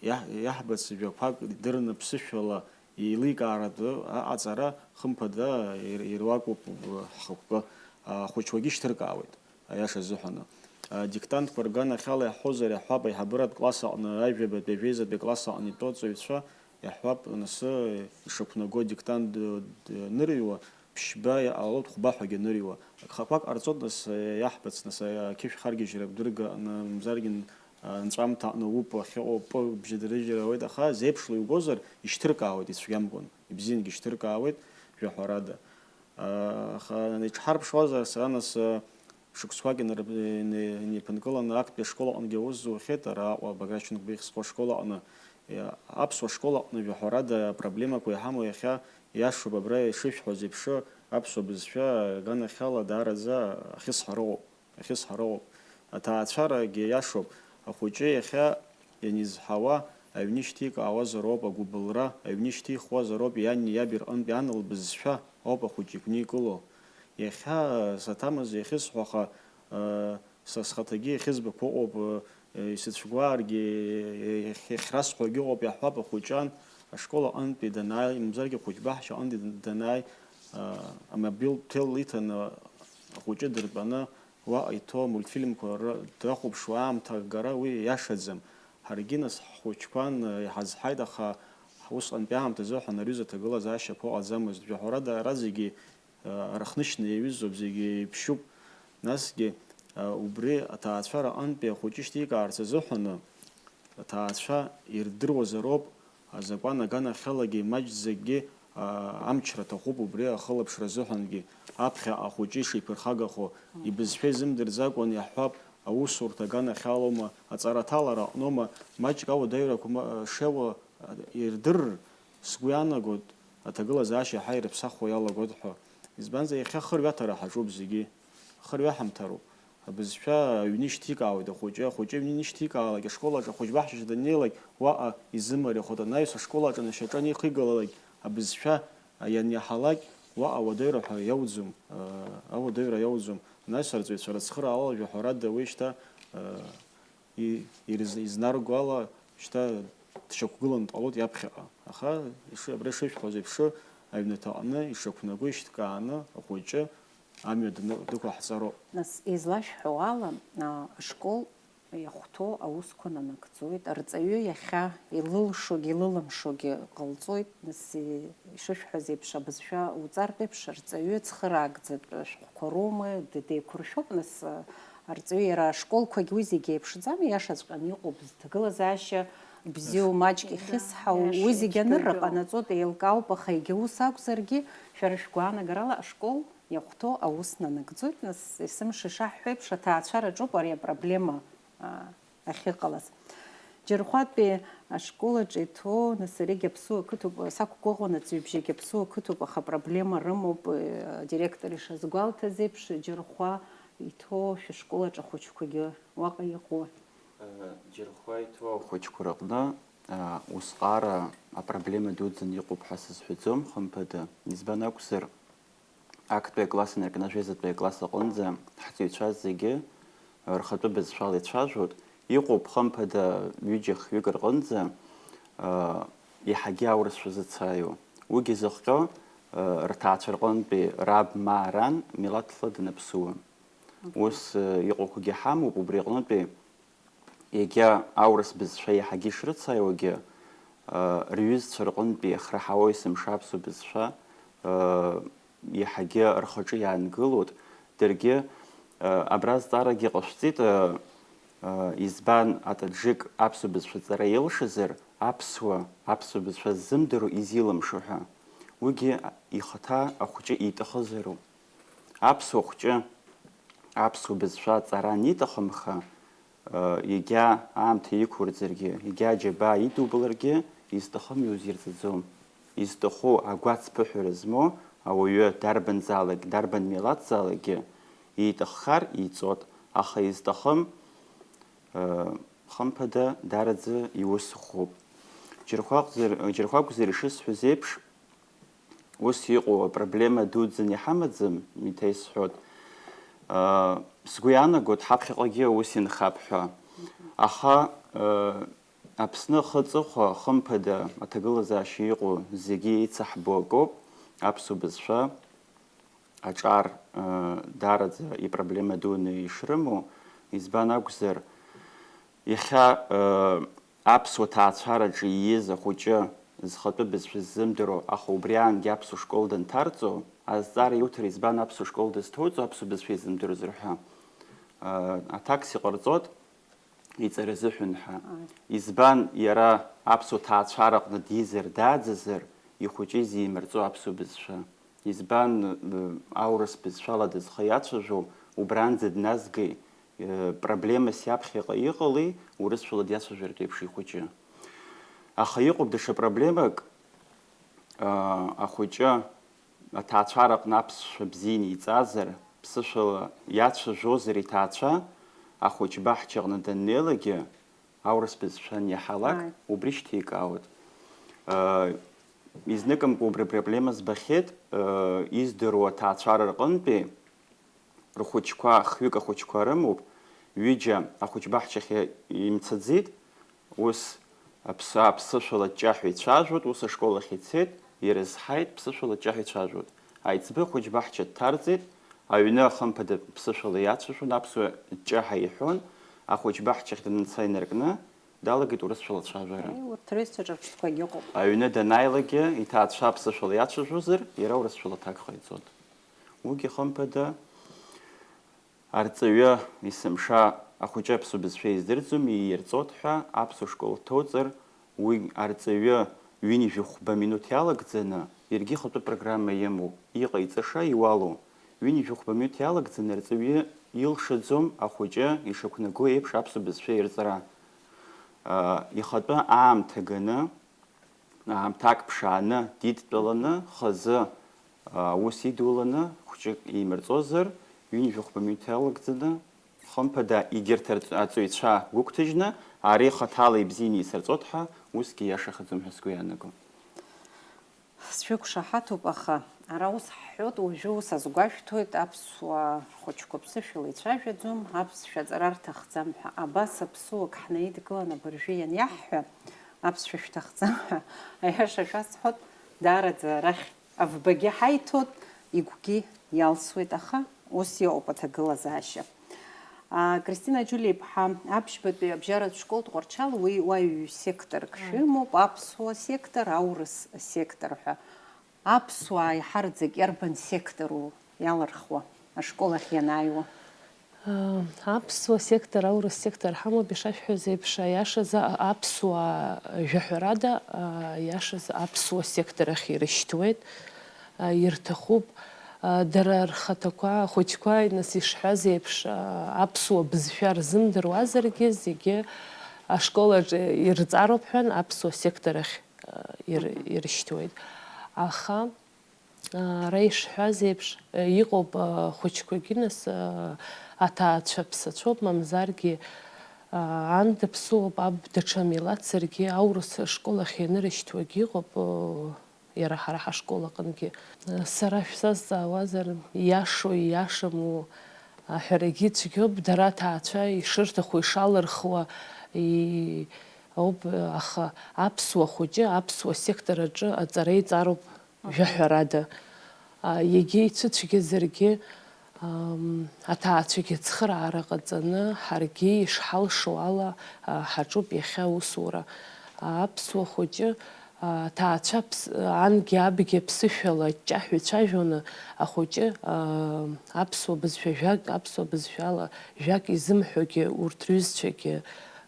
Иаҳ-, иаҳбац жәақәак идырны ԥсышәала еиликааратәы аҟаҵара, хымԥада, ир-, ируакуп ҳхықәкы, ахәыҷқәагьы шьҭыркаауеит, аиаша азыҳәаны. Адиктантқәа рганахьала иаҳҳәозар, иаҳҳәап, аиҳабыратә класс аҟны, ажәабатәи ажәеизатәи класс аҟны итәоу аҵаҩцәа, иаҳҳәап, нас, ишақәнаго адиктант д-, д-, анырыҩуа, ԥшьба иҟалоит, хәба ҳәагьы аныриуа. Агхақәак ҟарҵоит, нас, иаҳбац, нас, ақьышә харгьежьра абдырга аҟны, мамзаргьы н-, анҵәамҭа аҟны уп ахьыҟоу, пы бжьадырыжьра ауеит, аха зеиԥшла иугозар, ишьҭыркаауеит ицәгьамкәан, ибзиангьы ишьҭыркаауеит, жәаҳәарада. Аха иҽҳарԥшуазар, сара, нас, Шықәсқәак инарб-, ин-, инеиԥынкыланы актәи ашкол аҟынгьы аус зухьеит, ара Аҟәа Баграт Шьынқәба ихьӡ зху ашкол аҟны, иа-, аԥсуа школ аҟны, жәаҳәарада, апроблемақәа иҳамоу иахьа, иашоуп, абра ишышәҳәоз еиԥш, аԥсуа бызшәа аганахьала даараӡа ахьысҳара ыҟоуп, ахьысҳара ыҟоуп. Аҭаацәарагьы иашоуп. Ахәыҷы иахьа ианизҳауа, аҩны ишьҭикаауазароуп агәыбылра, аҩны ишьҭихуазароуп иани иаби рҟынтә иан лбызшәа ауп ахәыҷы игәникыло. Иахьа, э, саҭамыз иахьысҳәо, аха, э, са схаҭагьы иахьызбақәо ыҟоуп, э, исыцәгәааргьы, э, иахь-, иахьрасҳәогьы ыҟоуп, иаҳҳәап, ахәыҷы ан ашкол аҟынтәи данааи, мамзаргьы ахәыҷбаҳча аҟынтәи данааи, э, амобилтә ҭел иҭаны ахәыҷы дыртәаны, уаҟа иҭоу амультфильмқәа р-, дахәаԥшуа аамҭа агара уи иашаӡам. Ҳаргьы нас ҳхәыҷқәан, э, иҳазҳаит, аха усҟантәи аамҭазы ҳәа аҩыза аҭагылазаашьа ԥо ҟаӡамызт. Жәаҳәарада, ара зегьы, э, рыхнышьна иаҩызоуп, зегьы еиԥшьуп. Насгьы, э, убри аҭаацәара аҟынтәи ахәыҷы шьҭикаарц азыҳәаны, аҭаацәа ирдыруазароуп, азакәан аганахьалагьы имаҷӡакгьы, а, амчра аҭахуп убри ахылаԥшра азыҳәангьы. Аԥхьаҟа ахәыҷы ишиԥырхагахо, ибызшәа изымдырӡакәан иаҳҳәап, аусурҭа аганахьалоума, аҵара аҭалара аҟноума, маҷк ауадаҩрақәа ма-, шеуа, а, ирдырыр, сгәы иаанагоит, аҭагылазаашьа иаҳа ирыԥсахуа иалагоит ҳәа. Избанзар, иахьа хырҩаҭара ҳаҿуп зегьы. Хырҩа ҳамҭароуп. Абызшәа аҩны ишьҭикаауеит ахәыҷы, ахәыҷы аҩны ишьҭикаалак, ашкол аҿы ахәыҷбаҳчаҿы даннеилак, уаҟа изымариахоит. Анаҩс ашкол аҿы анышьаҿа анихигалалак, абызшәа ианиаҳалак, уаҟа ауадаҩра ҳәа иауӡом, э, ауадаҩра иауӡом. Анаҩс арҵаҩцәа рыцхыраала, жәаҳәарада, уи шьҭа, э, и-, ирыз-, изнарго ала, шьҭа дшьақәгылан дҟалоит иаԥхьаҟа. Аха, иши-, абра ишышәҳәоз еиԥш, аҩнаҭаҟны ишақәнаго ишьҭкааны ахәыҷы амҩа дны-, дықәаҳҵароуп. Нас, излашәҳәо ала, а, ашкол иахәҭоу аусқәа нанагӡоит, арҵаҩы иахьа илылшогьы илылымшогьы ҟалҵоит. Нас, и-, ишышәҳәаз еиԥш, абызшәа уҵартә еиԥш, арҵаҩы цхыраагӡатә шәҟәқәа роума, д-, деиқәыршәоуп. Нас, а, арҵаҩы иара ашколқәагь уи зегьы еиԥшӡам, иашаҵәҟьаны иҟоуп, зҭагылазаашьа бзиоу, маҷк ихьысҳау, уи зегьы анырра ҟанаҵоит, еилкаауп, аха егьа ус акәзаргьы, шәара шәгәаанагарала ашкол иахәҭоу аус нанагӡоит, нас, есымша ишаҳҳәо еиԥш, аҭаацәараҿоуп ари апроблема, а, ахьыҟалаз. Џьырхәатәи ашкол аҿы иҭоу, нас, аригь аԥсуа қыҭоуп, сақәгәыӷуан, аҵаҩбжьагь аԥсуа қыҭоуп, аха апроблема рымоуп, э, адиректор ишазгәалҭаз еиԥш, Џьырхәа иҭоу шәышкол аҿы ахәыҷқәагьы уаҟа иҟоу. Џьырхәа иҭоу ахәыҷқәа рыҟны, а, усҟара апроблема дуӡӡаны иҟоуп ҳәа сызҳәаӡом, хымԥада. Избан акәзар, актәи акласс инаркны ажәеизатәи акласс аҟынӡа ҳҵаҩцәа зегьы рхатәы бызшәала ицәажәоит. Иҟоуп, хымԥада, ҩыџьа-хҩык рҟынӡа, а, иаҳагьы аурысшәа зыцааиуа. Уигьы зыхҟьо, а, рҭаацәа рҟынтәи раб ма ран милаҭла данаԥсуа. Ус, э, иҟоуқәагьы ҳамоуп, убри аҟнытәи егьа аурыс бызшәа иаҳагьы ишрыцааиуагьы, э, рҩызцәа рҟынтәи иахраҳауа есымша аԥсуа бызшәа, э, иаҳагьы рхаҿы иаангылоит. Даргьы, э, абра азҵаарагьы ҟашәҵеит, э, э, избан атаджик аԥсуа бызшәа ҵара илшазар, аԥсуа, аԥсуа бызшәа ззымдыруа изилымшо ҳәа. Уигьы ихаҭа ахәҷы иҭахызароуп. Аԥсуа хәҷы аԥсуа бызшәа аҵара аниҭахымха, егьа аамҭа иқәурӡыргьы, егьа аџьабаа идубаларгьы, изҭахым иузирҵаӡом. Изҭаху агәацԥыҳәара змоу ауаҩы дарбанзаалак, дарбан милаҭзаалакгьы ииҭаххар иҵот, аха изҭахым, хымԥада, дараӡа иус хәуп. Џьырхәакзар, џьырхәакәзар ишысҳәаз еиԥш, ус иҟоу апроблема дуӡӡаны иҳамаӡам, еиҭа исҳәоит. Сгәы иаанагоит, ҳаԥхьаҟагьы аус инхап ҳәа. Аха, Аԥсны ахы аҵыхәа, хымԥада, аҭагылазаашьа иҟоу зегьы еицаҳбо акоуп, аԥсуа бызшәа аҿар, даараӡа ипроблема дуны ишрымоу, избан акәзар, иахьа, аԥсуа ҭаацәараҿы ииз ахәыҷы зхатәы бызшәа ззымдыруа, аха убри аангьы аԥсуа школ данҭарҵо, азҵаара иуҭар, избан аԥсуа школ дызҭоуҵо аԥсуа бызшәа изымдыруазар ҳәа, аҭакс иҟарҵот, иҵара азыҳәан ҳәа. Избан иара аԥсуа ҭаацәараҟны дизар, дааӡазар, ихәыҷы изимырҵо аԥсуа бызшәа? Избан, э, аурыс бызшәала дызхы иацәажәо, убранӡа дназгеи, э, проблемас иаԥхьаҟа иҟалеи, урысшәала диацәажәартә еиԥш ихәыҷы? Аха иҟоуп даҽа проблемак, э, ахәыҷы аҭаацәараҟны аԥсшәа бзианы иҵазар, ԥсышәала иацәажәозар иҭаацәа, Ахәыҷбаҳчаҟны даннеилакгьы, аурыс бызшәа аниаҳалак, Ааи. Убри шьҭеикаауеит. Э, изныкымкәа убри апроблема збахьеит, э, издыруа аҭаацәара рҟынтәи рхәыҷқәа, хҩык ахәыҷқәа рымоуп, ҩыџьа ахәыҷбаҳчахь имцаӡеит, ус аԥсы-, аԥсышәала ҷҷаҳәа ицәажәоит, ус ашкол ахь ицеит, ирызҳаит, ԥсышәала ҷҷаҳәа ицәажәоит. Аиҵбы ахәыҷбаҳча дҭарҵеит, аҩны ахымԥада ԥсышәала иацәажәон, аԥсуа ҷҷаҳәа иҳәон, ахәыҷбаҳчахь данца инаркны, далагеит урысшәала ацәажәара. Аи, урҭ рҩызцәа ҿырԥштәқәагьы ыҟоуп. Аҩны данааилакгьы, иҭаацәа аԥсышәала иацәажәозар, иара урысшәала аҭак ҟаиҵоит. Уигьы хымԥада, арҵаҩы есымша ахәыҷы аԥсуа бызшәа издырӡом, иирҵоит ҳәа аԥсуа школ дҭоуҵар, уи арҵаҩы ҩынҩажәи хәба минуҭ иалагӡаны, иаргьы ихатәы программа имоуп, иҟаиҵаша иуалу. Ҩынҩажәи хәба минуҭ иалагӡаны арҵаҩы илшаӡом ахәыҷы ишақәнаго еиԥш аԥсуа бызшәа ирҵара. Ихатәы аамҭа ганы, аамҭак ԥшааны, дидтәаланы, хазы аус идуланы, хәҷык еимырҵозар, ҩынҩажәи хәба минуҭ иалагӡаны, хымԥада, егьырҭ арҵ-, аҵаҩцәа гәыгәҭажьны, ари хаҭала ибзианы исырҵоит ҳәа, усгьы иашахаӡом ҳәа сгәы иаанаго. Сшәықәшаҳаҭуп, аха ара ус ҳҳәоит, уажәы ус азгәашәҭоит, аԥсуа хәыҷқәа ԥсышәала ицәажәаӡом, аԥсшәа аҵара рҭахӡам ҳәа. Абас аԥсуак ҳнаидгылан абыржәы ианиаҳҳәа, аԥсшәа шәҭахӡам ҳәа, аиаша шәасҳәоит, даараӡа арахь авбагьы ҳаиҭоит, игәгьы иалсуеит, аха ус иҟоуп аҭагылазаашьа. А, Кристина Џьулиа-иԥҳа, аԥшьбатәи абжьаратә школ Тҟәарчал, уи уаҩ секторк шәымоуп, аԥсуа сектор, аурыс сектор ҳәа. Аԥсуаа иҳарӡак иарбан сектору иалырхуа, ашкол ахь ианааиуа? А, аԥсуа сектор, аурыс сектор ҳамоуп, ишашәҳәаз еиԥш, аиашазы, а-, аԥсуаа жәаҳәарада, а, аиашазы аԥсуа сектор ахь ирышьҭуеит. А, ирҭахуп, а, дара рхаҭақәа, ахәыҷқәа, нас, ишҳәаз еиԥш, а, аԥсуа бызшәа рзымдыруазаргьы, зегьы ашкол аҿы ирҵароуп ҳәан, аԥсуа сектор ахь, а, ир-, ирышьҭуеит. Аха, а, ара ишҳәаз еиԥш, а, иҟоуп, а, хәыҷқәагьы, нас, а, аҭаацәа ԥсацәоуп, мамзаргьы, а, ан даԥсуоуп, аб даҽа милаҭ, саргьы аурыс школ ахь ианырышьҭуагьы ыҟоуп, а, иара ҳара ҳашкол аҟынгьы. Сара шәсазҵаауазар, ииашоу, ииашаму аҳәарагьы цәгьоуп, дара аҭаацәа ишырҭаху, ишалырхуа, и-, ауп, аха аԥсуа хәыҷы аԥсуа сектор аҿы аҵара иҵароуп, жәаҳәарада. А, егьа ицәыцәгьазаргьы, Ам, аҭаацәагьы ацхыраара ҟаҵаны, ҳаргьы ишҳалшо ала, а, ҳаҿуп иахьа аусура. А, аԥсуа хәыҷы, а, аҭаацәа ԥс-, ангьы абгьы аԥсышәала аҷҷаҳәа ицәажәоны, ахәыҷы, а, аԥсуа бызшәа жәак, аԥсуа бызшәала жәак изымҳәогьы урҭ рҩызцәагьы,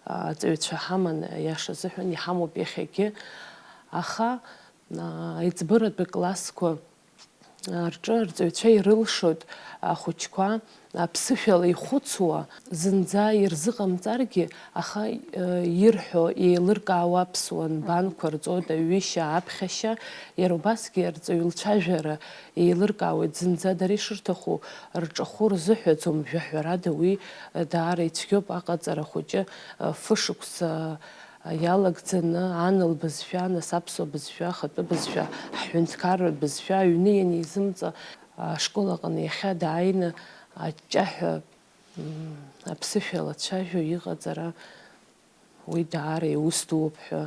а, аҵаҩцәа ҳаман, аиаша азыҳәан иҳамоуп иахьагьы. Аха, а, аиҵбыратәи классқәа рҿы арҵаҩцәа ирылшоит ахәыҷқәа аԥсышәала ихәыцуа, зынӡа ирзыҟамҵаргьы, аха, э, ирҳәо еилыркаауа аԥсуа нбанқәа рҵоит, аҩышьа, аԥхьашьа, иара убасгьы арҵаҩ лцәажәара еилыркаауеит, зынӡа дара ишырҭаху рҿахәы рзыҳәаӡом, жәаҳәарада уи, э, даара ицәгьоуп, аҟаҵара хәыҷы, э, фышықәса, иалагӡаны ан лбызшәа, нас аԥсуа бызшәа, ахатәы бызшәа, ҳҳәынҭқарратә бызшәа аҩны ианизымҵа, ашкол аҟны иахьа дааины аҷҷаҳәа, м, аԥсышәала дцәажәо иҟаҵара, уи даара иус дууп ҳәа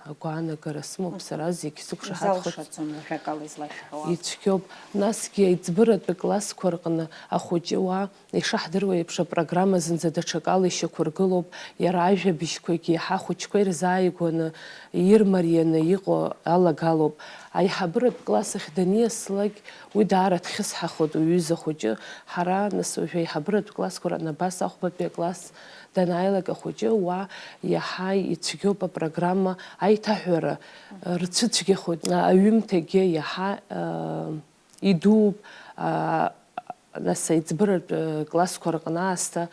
агәаанагара сымоуп сара, зегь сықәшаҳаҭхоит. Изалшаӡом, ажәакала излашәҳәауа. Ицәгьоуп. Насгьы аиҵбыратәи классқәа рҟны ахәыҷы уа Ишаҳдыруа еиԥш, апрограмма зынӡа даҽакала ишьақәыргылоуп, иара ажәабжьқәагьы еиҳа ахәыҷқәа ирзааигәаны ирмарианы иҟоу алагалоуп. Аиҳабыратә класс ахь даниаслак, уи даара дхьысҳахоит уҩыза хәыҷы. Ҳара, нас, уажәы аиҳабыратә классқәа рҟны абас ахәбатәи акласс данааилак ахәыҷы, уа иаҳа ицәгьоуп апрограмма аиҭаҳәара, рцәыцәгьахоит, аҩымҭагьы иаҳа, идууп, а, нас, аиҵбыратә, э, классқәа рҟны аасҭа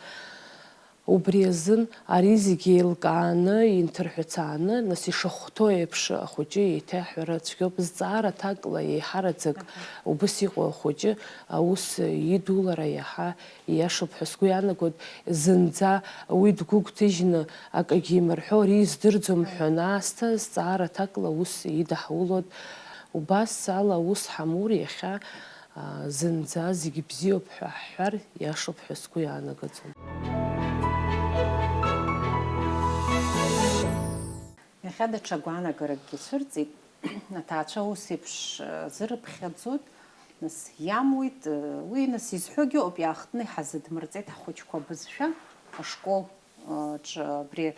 Убри азын ари зегьы еилкааны, инҭырҳәцааны, нас ишахәҭоу еиԥш ахәыҷы еиҭа иаҳҳәара цәгьоуп, зҵаара аҭакла еиҳараӡак убыс иҟоу ахәыҷы аус идулара иаҳа ииашоуп ҳәа сгәы иаанагоит, зынӡа уи дгәыгәҭыжьны акагьы имырҳәо, ари издырӡом ҳәа анаасҭа, зҵаара аҭакла аус идаҳулоит. Убас ала аус ҳамур иахьа, аа, зынӡа зегь бзиоуп ҳәа ҳҳәар иашоуп ҳәа сгәы иаанагаӡом. Иахьа даҽа гәаанагаракгьы цәырҵит. Аҭаацәа ус еиԥш, э, зырыԥхьаӡоит, нас иамуит, э, уи, нас, изҳәогьы ыҟоуп, иаахтны иҳазыдмырҵеит ҳхәыҷқәа бызшәа ашкол, э, ҿы абри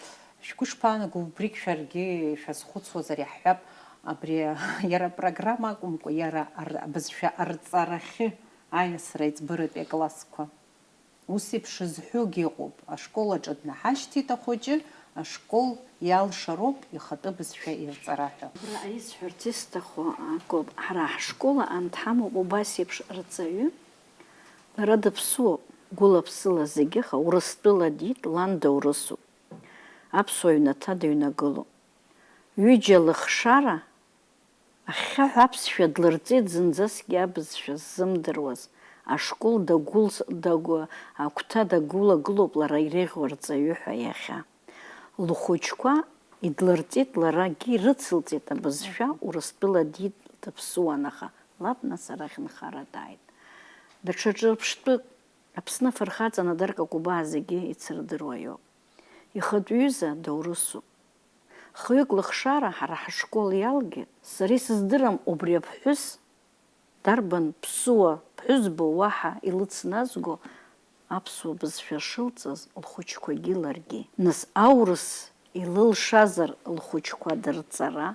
шәгәы шԥаанаго, убригь шәаргьы шәазхәыцуазар иаҳҳәап, абри иара апрограмма акәымкәа, иара ар-, абызшәа арҵарахьы аиасра аиҵбыратәи аклассқәа. Ус еиԥш зҳәогьы ыҟоуп, ашкол аҿы днаҳашьҭит ахәыҷы, ашкол иалшароуп ихатәы бызшәа ирҵара ҳәа. Абра исҳәарц исҭаху акоуп, ҳара ҳшкол аан дҳамоуп убас еиԥш рҵаҩы. Лара дыԥсуоуп, гәыла-ԥсыла зегьы, аха Урыстәыла диит, лан доурысуп. Аԥсуа ҩнаҭа дыҩнагылоуп. Ҩыџьа лыхшара Ахьхьаҳәа аԥсшәа длырҵеит зынӡаскгьы абызшәа ззымдыруаз, ашкол дагәылс-, дагәы-, агәҭа дагәылагылоуп лара иреиӷьу арҵаҩы ҳәа иахьа. Лхәыҷқәа идлырҵеит, ларгьы ирыцылҵеит абызшәа, Урыстәыла диит, дыԥсуан, аха лаб нас арахь нхара дааит. Даҽа ҿырԥштәык, Аԥсны афырхаҵа Надар Какәыбаа зегьы ицырдыруа иоуп. Ихатә ҩыза доурысуп. Хҩык лыхшара ҳара ҳашкол иалгеит, сара исыздырам убри аԥҳәыс дарбан ԥсыуа ԥҳәызбоу уаҳа илыцназго аԥсуа бызшәа шылҵыз лхәыҷқәагьы ларгьы. Нас аурыс илылшазар лхәыҷқәа дырҵара,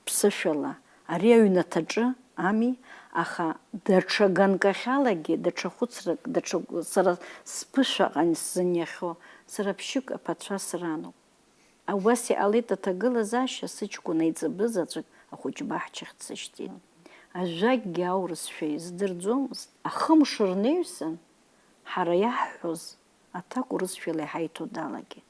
ԥсышәала, ари аҩнаҭаҿы ами, аха даҽа ганкахьалагьы, даҽа хәыцрак, даҽа, сара сԥышәаҟа сзыниахьоу, сара ԥшьҩык аԥацәа срануп. Убас иҟалеит аҭагылазаашьа, сыҷкәын аиҵбы заҵәык ахәыҷбаҳчахь дсышьҭит. Ажәакгьы аурысшәа издырӡомызт. Ахымш рнаҩсан, ҳара иаҳҳәоз аҭак урысшәала иҳаиҭо далагеит.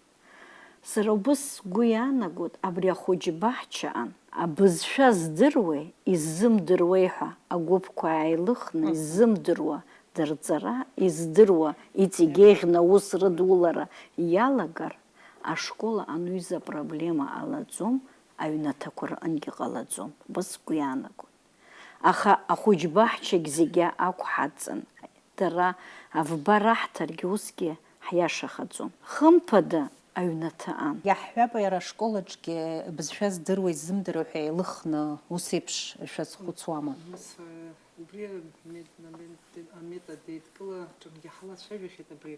Сара убыс сгәы иаанагоит, абри ахәыҷбаҳчаҟан абызшәа здыруеи иззымдыруеи ҳәа агәыԥқәа ааилыхны, иззымдыруа дырҵара, издыруа иҵегь еиӷьны аус рыдулара иалагар, ашкол аҟны уи изы апроблема ҟалаӡом, аҩнаҭақәа рҟынгьы ҟалаӡом, убас сгәы иаанагоит. Аха ахәыҷбаҳчагь зегьы ақәҳаҵан, дара авба раҳҭаргьы усгьы ҳиашахаӡом. Хымԥада, аҩнаҭа аан. Иаҳҳәап, иара ашкол аҿгьы бызшәа здыруа, иззымдыруа ҳәа еилыхны ус еиԥш шәазхәыцуама? Нас, э, убри амет-, амет-, аметод еидкыла ҿынгьы ҳалацәажәахьеит абри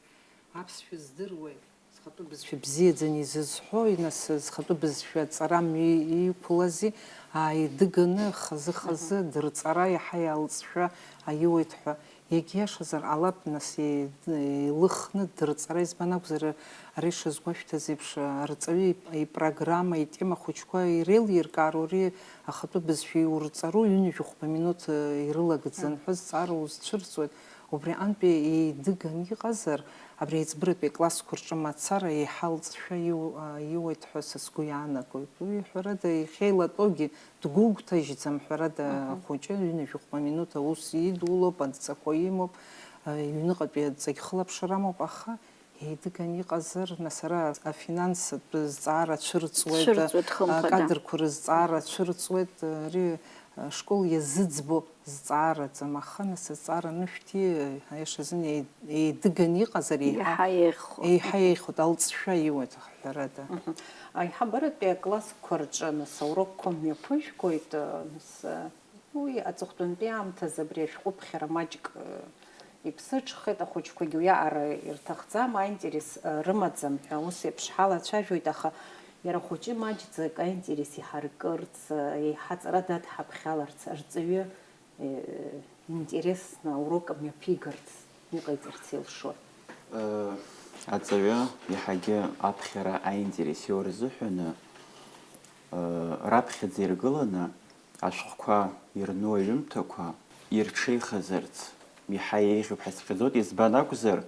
аԥсшәа здыруеи, зхатәы бызшәа бзиаӡаны изызҳәои, нас, зхатәы бызшәа аҵара амҩа иқәлази ааидыганы хазы-хазы Аҳа. дырҵара иаҳа иалҵшәа аиуеит ҳәа. Иагьиашазар ҟалап, нас, е-, еилыхны дырҵара, избан акәзар, ара ишазгәашәҭаз еиԥш, арҵаҩы ип-, ипрограмма, итема хәыҷқәа иреилиркаароу, ари ахатәы бызшәа иурҵару ҩынҩажәи хәба минуҭ, э, ирылагӡан ҳәа зҵаара узцәырҵуеит. Убри аҟынтәи еидыган иҟазар, абри аиҵбыратәи аклассқәа рҿы мацара еиҳа алҵшәа иу-, а, иуеит ҳәа са сгәы иаанагоит. Уи, ҳәарада, иахьеилатәоугьы дгәыгәҭажьӡам, ҳәарада, Мгм. ахәыҷы ҩынҩажәи хәба минуҭ аус идулоуп, адҵақәа имоуп, а, иҩныҟатәи адҵагь хылаԥшыр амоуп, аха еидыган иҟазар, нас ара афинанстә зҵаара цәырҵуеит, Цәырҵуеит, хымԥада. акадрқәа рызҵаара цәырҵуеит, ари ашкол иазыӡбо зҵаараӡам, аха нас азҵаара анышәҭи, аиашазын, еи-, еидыган иҟазар, еиҳа, Иаҳа еиӷьхоит. еиҳа еиӷьхоит, алҵшәа иуеит, ҳәарада. Мгм. Аиҳабыратәи аклассқәа рҿы, нас, аурокқәа мҩаԥыжәгоит, нас, Уи аҵыхәтәантәи аамҭазы абри ашәҟәыԥхьара маҷк, э, иԥсыҽхеит, ахәыҷқәагьы уиаҟара ирҭахӡам, аинтерес, э, рымаӡам ҳәа ус еиԥш ҳалацәажәоит, аха иара ахәыҷы маҷӡак аинтерес иҳаркырц, э, еиҳа аҵара дадҳаԥхьаларц, арҵаҩы, э, интересны аурок мҩаԥигарц иҟаиҵарц илшоит. Э, аҵаҩы иаҳагьы аԥхьара аинтерес иоу рзыҳәаны, э, раԥхьаӡа иргыланы, ашәҟәқәа ирну аҩымҭақәа ирҽеихазарц иаҳа еиӷьуп ҳәа сыԥхьаӡоит, избан акәзар,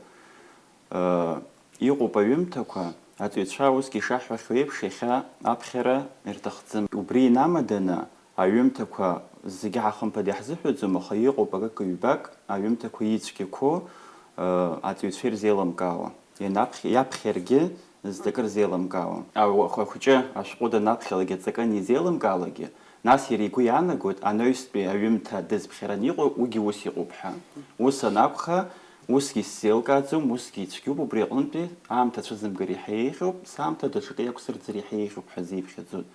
э, Иҟоуп аҩымҭақәа, аҵаҩцәа усгьы ишаҳҳәахьоу еиԥш, иахьа аԥхьара ирҭахӡам. Убри инамаданы, аҩымҭақәа зегьы ҳа хымԥада иаҳзыҳәаӡом, аха иҟоуп акык-ҩбак аҩымҭақәа ицәгьақәоу, ы, аҵаҩцәа ирзеилымкаауа. Ианаԥхьа, иаԥхьаргьы зҵакы рзеилымкаауа. Ауха-, ахәыҷы ашәҟәы данаԥхьалак аҵакы анизеилымкаалакгьы, нас иара игәы иаанагоит анаҩстәи аҩымҭа дазԥхьараны иҟоу уигьы ус иҟоуп ҳәа. Ус анакәха, усгьы исзеилкааӡом, усгьы ицәгьоуп, убри аҟнытәи аамҭа цәыӡымгар иаҳа еиӷьуп, саамҭа даҽакы иақәсырӡыр иаҳа еиӷьуп ҳәа зиԥхьаӡоит.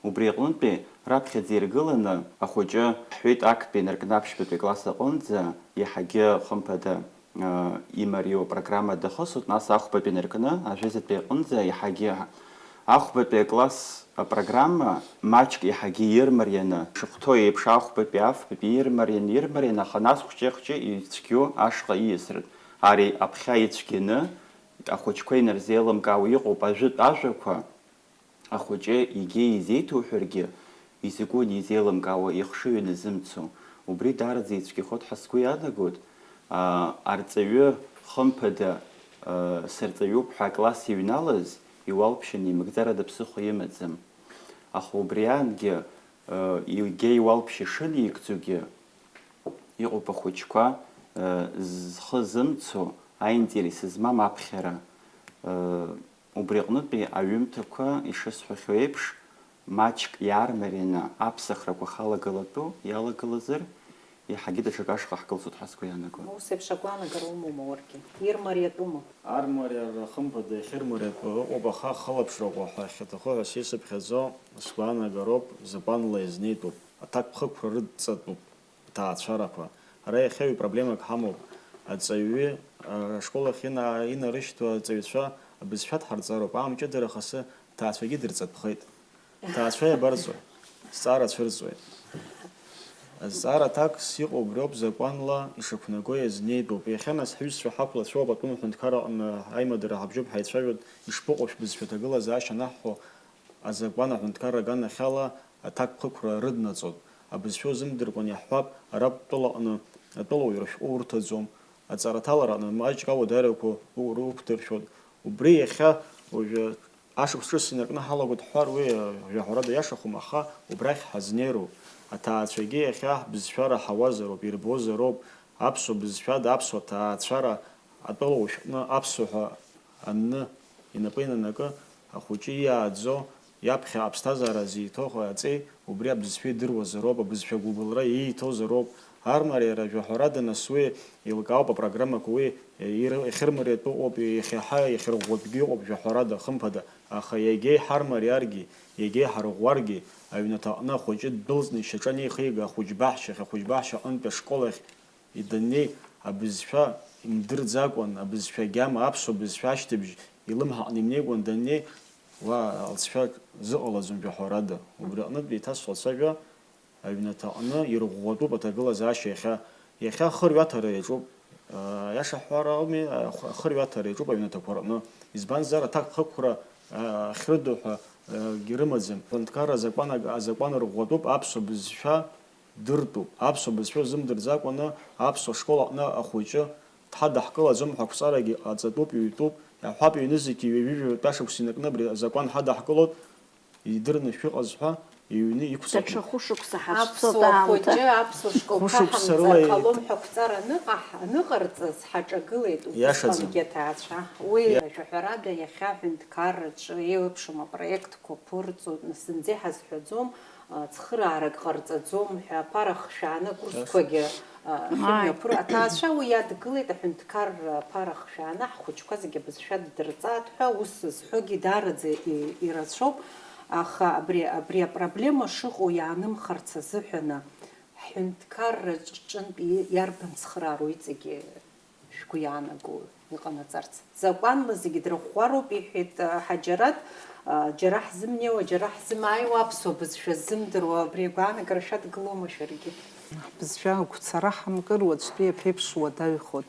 Убри аҟнытәи раԥхьаӡа иргыланы ахәыҷы ҳҳәеит, актәи инаркны аԥшьбатәи акласс аҟынӡа иаҳагьы, хымԥада, имариоу апрограмма дахысуеит, нас ахәбатәи инаркны ажәазатәи аҟынӡа иаҳагьы. Ахәбатәи акласс апрограмма маҷк иаҳагьы ирмарианы, ишахәҭоу еиԥш, ахәбатәи, афбатәи ирмарианы, ирмарианы, аха нас хәҷы-хәҷы ицәгьоу ашҟа ииасрын. Ари аԥхьа ицәгьаны, ахәыҷқәа инарзеилымкаауа иҟоуп ажәытә ажәақәа, ахәыҷы егьа изеиҭоуҳәаргьы, изакәу анизеилымкаауа, ихшыҩ аназымцо, убри даараӡа ицәгьахоит ҳәа сгәы иаанагоит, аа, арҵаҩы, хымԥада, аа, сырҵаҩуп ҳәа акласс иҩналаз, иуалԥшьа неимыгӡарада ԥсыхәа имаӡам. Аха убри аангьы, аа, егьа иуалԥшьа шынеигӡогьы, иҟоуп ахәыҷқәа, аа, зхы зымцо, аинтерес змам аԥхьара, аа, Убри аҟнытәи аҩымҭақәа, ишысҳәахьоу еиԥш, маҷк иаармарианы аԥсахрақәа халагалатәу иалагалазар, иаҳагьы даҽакы ашҟа ҳкылсуеит ҳәа сгәы иаанагоит. Ус еиԥш агәаанагара умоума уаргьы? Ирмариатәума? Армариара, хымԥада, иахьырмариатәу ыҟоуп, аха ахылаԥшрақәа ҳәа ахьаҭаху ҳәа сисыԥхьаӡо, сгәаанагароуп, закәанла иазнеитәуп, аҭакԥхықәра рыдҵатәуп. Аҭаацәарақәа. Ара иахьа ҩ-проблемак ҳамоуп. Аҵаҩы, а, ашкол ахь ина-, инарышьҭуа аҵаҩцәа абызшәа дҳарҵароуп. Аамҷыдара хасы аҭаацәагьы дырҵатәхеит. Аҭаацәа иабарҵои? Зҵаара цәырҵуеит. Азҵаара аҭакс иҟоу убриоуп, закәанла ишақәнаго иазнеитәуп. Иахьа нас ҳҩызцәа ҳақәлацәоуп, атәым ҳәынҭқарра аҟны аимадара ҳабжьоуп ҳаицәажәоит, ишԥаҟоу шәбызшәа аҭагылазаашьа анаҳҳәо, азакәан аҳәынҭқарра аганахьала аҭакԥхықәра рыднаҵоит. Абызшәа узымдыркәан иаҳҳәап, ара тәылаҟны атәылауаҩра шәҟәы урҭаӡом, аҵара аҭалараҟны маҷк ауадаҩрақәа урықәдыршәоит. Убри иахьа уажәы ашықәс ҿыц инаркны ҳалагоит ҳҳәар, уи жәаҳәарада иашахом, аха убрахь ҳазнеироуп. Аҭаацәагьы иахьа ҳбызшәа раҳауазароуп, ирбозароуп, аԥсуа бызшәада аԥсуа ҭаацәара атәылаушәҟәны аԥсуа ҳәа анны, инапы инанакы, ахәыҷы иааӡо, иаԥхьа аԥсҭазаара зиҭо аҵеи убри абызшәа идыруазароуп, абызшәа агәыбылра ииҭозароуп. Армариара жәаҳәарада нас уи еилкаауп апрограммақәа, уи ир-, иахьырмариатәу ыҟоуп, иахьаҳа-, иахьырӷәӷәатәгьы ыҟоуп жәаҳәарада, хымԥада, аха иагьа иҳармариаргьы, иагьа иҳарӷәӷәаргьы, аҩнаҭаҟны ахәыҷы ддәылҵны ишьаҿа анихига, ахәыҷбаҳчахь, ахәыҷбаҳча аҟынтә ашколахь даннеи, абызшәа имдырӡакәан, абызшәа агьама, аԥсуа бызшәа ашьҭыбжь илымҳаҟны имнеикәан даннеи, уа алҵшәа зыҟалаӡом жәаҳәарада. Убри аҟнытә еиҭасҳәо ацәажәа, аҩнаҭаҟны ирӷәӷәатәуп аҭагылазаашьа иахьа. Иахьа ахырҩаҭара иаҿуп. Аиаша ҳҳәар ауми, ахырҩаҭара иаҿуп аҩнаҭақәа рҟны. Избанзар, аҭакԥхықәра ахьрыдо ҳәа акгьы рымаӡам. Аҳәынҭқарра азакәан, азакәан рӷәӷәатәуп аԥсуа бызшәа дыртәуп. Аԥсуа бызшәа узымдырӡакәаны аԥсуа школ аҟны ахәыҷы дҳадаҳкылаӡом ҳәа ақәҵарагьы ҟаҵатәуп, иҩтәуп. Иаҳҳәап, иҩнызқьи ҩажәи жәаба тәашықәса инаркны абри азакәан ҳадаҳкылоит, идырны шәыҟаз ҳәа, иҩны иқәҵатәуп. Даҽа хәышықәса ҳацәцоит аамҭа. Аԥсуа хәыҷы аԥсуа школқәа ҳамҵар ҟалом ҳәа ақәҵара аныҟаҳ-, аныҟарҵаз ҳаҿагылеит усҟангьы аҭаацәа. Уи жәаҳәарада иахьа аҳәынҭқарраҿы еиуеиԥшым апроектқәа ԥырҵоит, нас зынӡа иҳазҳәаӡом, цхыраарак ҟарҵаӡом ҳәа аԥара хшәааны акурсқәагьы, а, ахьымҩаԥырго. Аҭаацәа уи иадгылеит, аҳәынҭқарра аԥара хшәааны ҳхәыҷқәа зегьы абызшәа ддырҵааит ҳәа ус зҳәогьы даараӡа и-, ирацәоуп, аха абри, абри апроблема шыҟоу иаанымхарц азыҳәаны, ҳҳәынҭқарра ҿ-, ҿынтә и-, иарбан цхыраароу иҵегьы шәгәы иаанаго иҟанаҵарц? Закәанла зегьы дрыӷәӷәароуп, иҳәеит, а, Ҳаџьараҭ, а, џьара ҳзымнеиуа, џьара ҳзымааиуа, аԥсуа бызшәа ззымдыруа, абри агәаанагара шәадгылома шәаргьы? Ҳбызшәа агәцара ҳамкыр, уаҵәтәи аԥеиԥш уадаҩхоит.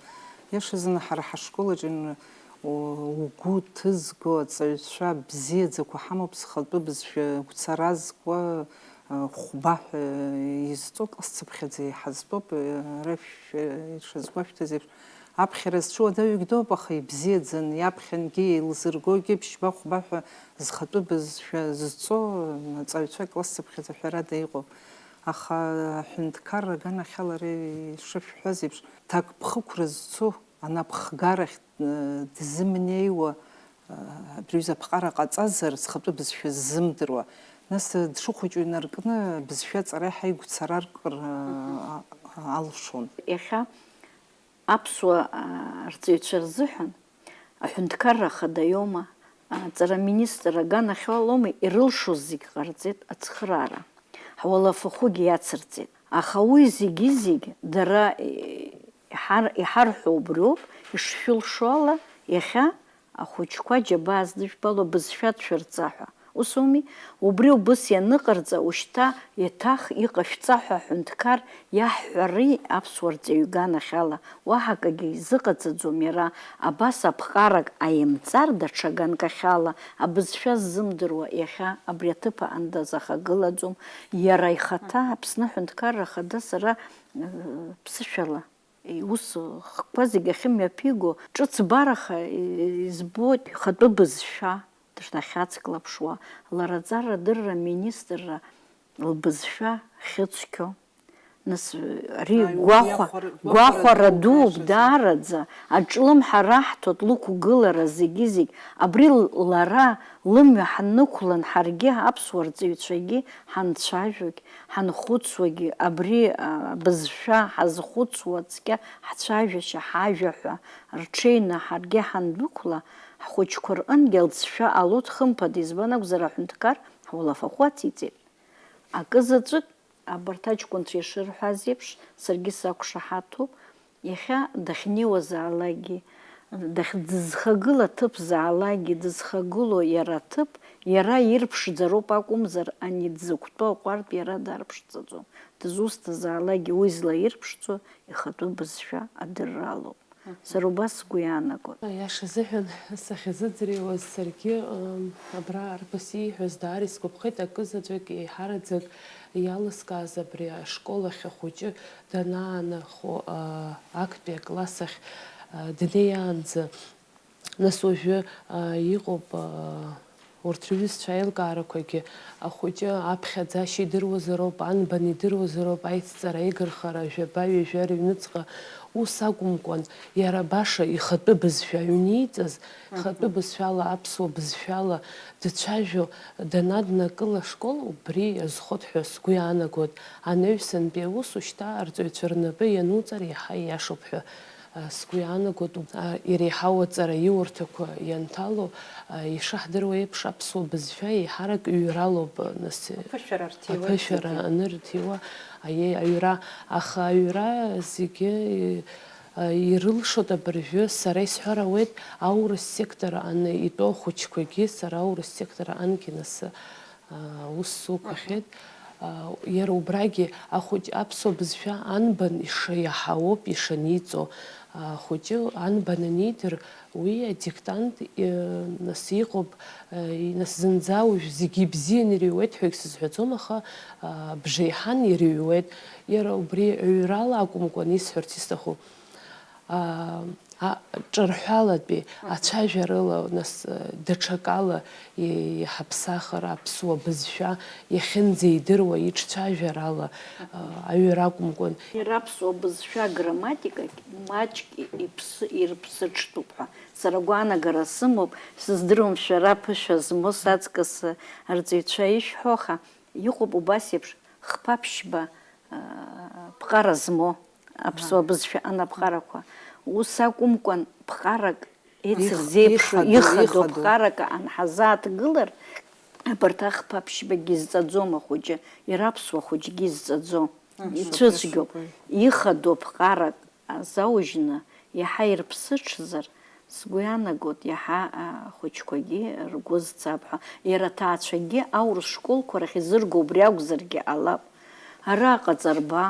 Иашазы, ҳара ҳашкол аҿы н-, у-, угәы ҭызго аҵаҩцәа бзиаӡақәа ҳамоуп, зхатәы бызшәа агәцара зкуа, а, хәба ҳәа изҵо классцыԥхьаӡа иҳазтәоуп, а, ара шәа-, ишазгәашәҭаз еиԥш, Аԥхьара зҽу адаҩык доуп, аха ибзиаӡан, иаԥхьангьы еилзыргогьы ԥшьба-хәба ҳәа зхатәы бызшәа зҵо аҵаҩцәа аклассцыԥхьаӡа ҳәарада иҟоуп. Аха аҳәынҭқарра аганахьала иара ишышәҳәаз еиԥш, ҭакԥхықәра зцу, анапхгарахь, э, дзымнеиуа, э, абри аҩыза аԥҟара ҟаҵазар, зхатәы бызшәа ззымдыруа, нас, э, дшыхәыҷу инаркны, бызшәа аҵара иаҳа игәцараркыр, э, Мгм. а-, а-, алшон. Иахьа аԥсуа, аа, рҵаҩцәа рзыҳәан аҳәынҭқарра ахада иоума, аҵара аминистр аганахьала аума, ирылшоз зегь ҟарҵеит ацхыраара. Ҳуалафахәгьы иацырҵеит. Аха уи зегьы-зегь дара, е, иҳар-, иҳарҳәо убриоуп, ишшәылшо ала, иахьа ахәыҷқәа џьабаа здыжәбало бызшәа дшәырҵа ҳәа. Ус ауми? Убри убыс ианыҟарҵа, ушьҭа еиҭах иҟашәҵа ҳәа аҳәынҭқар иаҳҳәари аԥсуа рҵаҩы иганахьала? Уаҳа акагьы изыҟаҵаӡом иара, абас аԥҟарак аимҵар, даҽа ганкахьала, абызшәа ззымдыруа, иахьа абри аҭыԥ аҟны дазахагылаӡом, иара ихаҭа, Аԥсны Аҳәынҭқарра Ахада сара, э, ԥсышәала. Иус хкқәа зегьы ахьымҩаԥиго, ҿыцбараха избоит ихатәы бызшәа дахьацклаԥшуа, лара аҵарадырра аминистрра лбызшәа ахьыцқьо. Нас ари Ааи, гәахәа, гәахәара, гәахәара гәахәара дууп, дууп, аиашазы. Даараӡа, аҿлымҳа раҳҭоит лықәгылара зегьы-зегь. Абри л-, лара лымҩа ҳаннықәлан, ҳаргьы аԥсуа рҵаҩцәагьы ҳанцәажәогь, ҳанхәыцуагьы, абри, а, бызшәа ҳазхәыцуа цқьа ҳцәажәашьа, ҳажәа ҳәа рҽеины ҳаргьы ҳандәықәла, ҳхәыҷқәа рҟынгьы алҵшәа ҟалоит, хымԥада, избан акәзар, аҳәынҭқар ҳуалафахәы ациҵеит. Акы заҵәык, абарҭ аҷкәынцәа ишырҳәаз еиԥш, саргьы сақәшаҳаҭуп, иахьа дахьнеиуазаалакгьы, дахь-, дызхагыла ҭыԥзаалакгьы, дызхагылоу иара аҭыԥ, иара ирԥшӡароуп акәымзар, ани дзықәтәоу аҟәардә иара дарԥшӡаӡом. Дызусҭазаалакгьы уи злаирԥшӡо ихатәы бызшәа адырра алоуп. Мгм. Сара убас сгәы иаанагоит. Аиаша азыҳәан, сахьазыӡырҩуаз саргьы, ым, абра арԥыс ииҳәаз даара исгәаԥхеит, акы заҵәык еиҳараӡак иалыскааз абри ашкол ахь ахәыҷы данаанахо, а, актәи акласс ахь, а, днеиаанӡа. Нас уажәы, а, иҟоуп, а, урҭ рҩызцәа аилкаарақәагьы, ахәыҷы аԥхьаӡашьа идыруазароуп, анбан идыруазароуп, аицҵара аигархара жәаба-ҩажәа рыҩныҵҟа. Ус акәымкәан, иара баша ихатәы бызшәа аҩниҵаз, ихатәы Мгм. бызшәала, аԥсуа бызшәала дцәажәо данаднакыла ашкол, убри иазхоит ҳәа сгәы иаанагоит. Анаҩсантәи аус ушьҭа арҵаҩцәа рнапы иануҵар иаҳа ииашоуп ҳәа, а, сгәы иаанагоит. А, иреиҳау аҵараиурҭақәа ианҭало, а, ишаҳдыруа еиԥш, аԥсуа бызшәа еиҳарак ҩралоуп, а, нас, Аԥышәара рҭиуеит аԥышәара зегьы. Анырҭиуа, аиеи, аҩра, аха аҩра зегьы, а, ирылшоит абыржәы. Сара исҳәар ауеит, аурыс сектор аҟны итәоу ахәыҷқәагьы, сара аурыс сектор аҟынгьы нас, а, ус суқәахьеит. А, иара убрагьы ахәыҷ аԥсуа бызшәа анбан ишиаҳауоуп ишаниҵо. Ахәыҷы анбан анидыр, уи адиктант, э, нас иҟоуп, э, нас зынӡа уажә зегьы ибзиан ирыҩуеит ҳәагь сызҳәаӡом, аха, а, бжеиҳан ирыҩуеит. Иара убри ҩрала акәымкәан исҳәарц исҭаху, а, а, ҿырҳәалатәи, Мгм. ацәажәарыла, нас, э, даҽакала и-, иҳаԥсахыр аԥсуа бызшәа иахьынӡеидыруа иҿцәажәарала, Мгм. а, аҩра акәымкәан. Иара аԥсуа бызшәа аграмматикагь маҷк и-, иԥсы-, ирԥсыҽтәуп ҳәа сара агәаанагара сымоуп, сыздыруам шәара аԥышәа змоу саҵкыс арҵаҩцәа ишәҳәо, аха иҟоуп убас еиԥш хԥа-ԥшьба, а, ԥҟара змоу. Аԥсуа Аҳа. бызшәа анаԥҟарақәа. Ус акәымкәан, ԥҟарак еицырзеиԥшу, Ихадоу, ихадоу ихадоу. ԥҟарак аан ҳазааҭгылар, абарҭ ахԥа-ԥшьбагьы изҵаӡом ахәыҷы, иара аԥсуа хәыҷгьы изҵаӡом. Мгм. Ицәыцәгьоуп. Шьоукы, шьоукы. Ихадоу ԥҟарак азаужьны, иаҳа ирԥсыҽзар, сгәы иаанагоит, иаҳа, а, ахәыҷқәагьы ргәы зцап ҳәа. Иара аҭаацәагьы аурыс школқәа рахь изырго убри акәзаргьы ҟалап. Ара аҟаҵарба,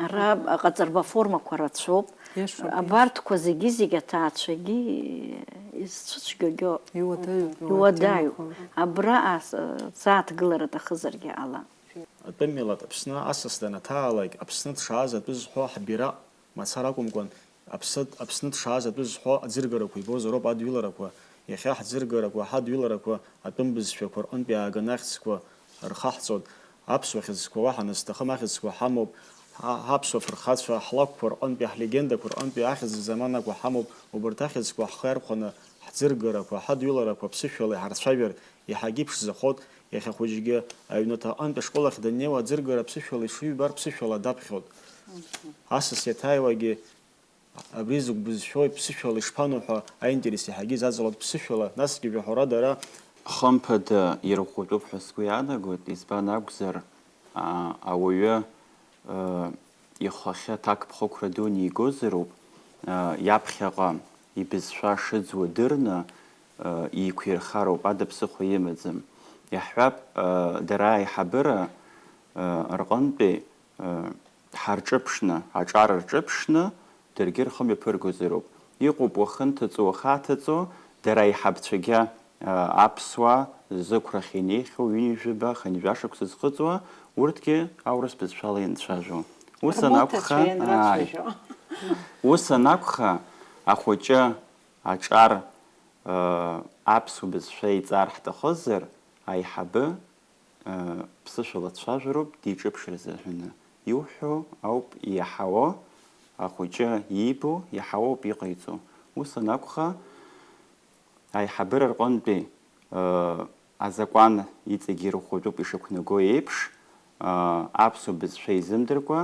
ара Мгм. аҟаҵарба формақәа рацәоуп. Иашоуп, Абарҭқәа зегьы-зегь аҭаацәагьы изцәыцәгьоугьоуп. Иуадаҩуп, Иуадаҩуп. иуадаҩуп. Абра ас-, сааҭгылара аҭахызаргьы ала. Атәым милаҭ Аԥсны асас данаҭаалак, Аԥсны дшааз атәы зҳәо ҳбираҟ мацара акәымкәан, Аԥсны, Аԥсны дшааз атәы зҳәо аӡыргарақәа ибозароуп адҩыларақәа. Иахьа ҳӡыргарақәа, ҳадҩыларақәа атәым бызшәақәа рҟынтә иааганы ахьӡқәа рхаҳҵоит. Аԥсуа хьыӡқәа уаҳа назҭахым ахьӡқәа ҳамоуп. Ҳа-, ҳаԥсуа фырхацәа, ҳлакәқәа рҟынтәи, ҳлегендақәа рҟынтәи ахьӡ заманақәа ҳамоуп. Убарҭ ахьӡқәа ҳхы иархәаны ҳӡыргарақәа, ҳадҩыларақәа ԥсышәала иҳарцәажәар, иаҳагьы иԥшӡахоит. Иахьа хәыҷгьы аҩнаҭа аҟынтә ашкол ахь даннеиуа аӡыргара ԥсышәала ишыҩба рԥсышәала даԥхьоит. Асас иаҭааиуагьы абри зыгә бызшәоу ԥсышәала ишԥану ҳәа аинтерес иаҳагьы изаҵалоит ԥсышәала, насгьы жәаҳәарада ара Хымԥада ирӷәӷәатәуп ҳәа сгәы иаанагоит, избан акәзар, аа, ауаҩы, э, ихахьы аҭакԥхықәра ду нигозароуп, э, иаԥхьаҟа ибызшәа шыӡуа дырны, э, еиқәирхароуп, ада ԥсыхәа имаӡам. Иаҳҳәап, э, дара аиҳабыра, э, рҟынтәи, э, ҳарҿыԥшны, аҿар рҿыԥшны, даргьы рхы мҩаԥыргозароуп. Иҟоуп уахынҭыҵуа, уахаҭыҵуа, дара аиҳабцәагьы, а, аԥсуаа зықәрахь инеихьоу ҩынҩажәаба, хынҩажәа шықәса зхыҵуа, урҭгьы аурыс бызшәала ианцәажәо. Ус анакәха, ааи. Ус анакәха, ахәыҷы аҿар, а, аԥсуа бызшәа иҵар ҳҭахызар, аиҳабы ԥсышәала дцәажәароуп, диҿыԥшыр азыҳәаны. Иуҳәо ауп иаҳауо, ахәыҷы иибо иаҳауоуп иҟаиҵо. Ус анакәха, аиҳабыра рҟынтәи, э, азакәан иҵегьы ирӷәӷәатәуп ишақәнаго еиԥш, э, аԥсуа бызшәа изымдыркәа,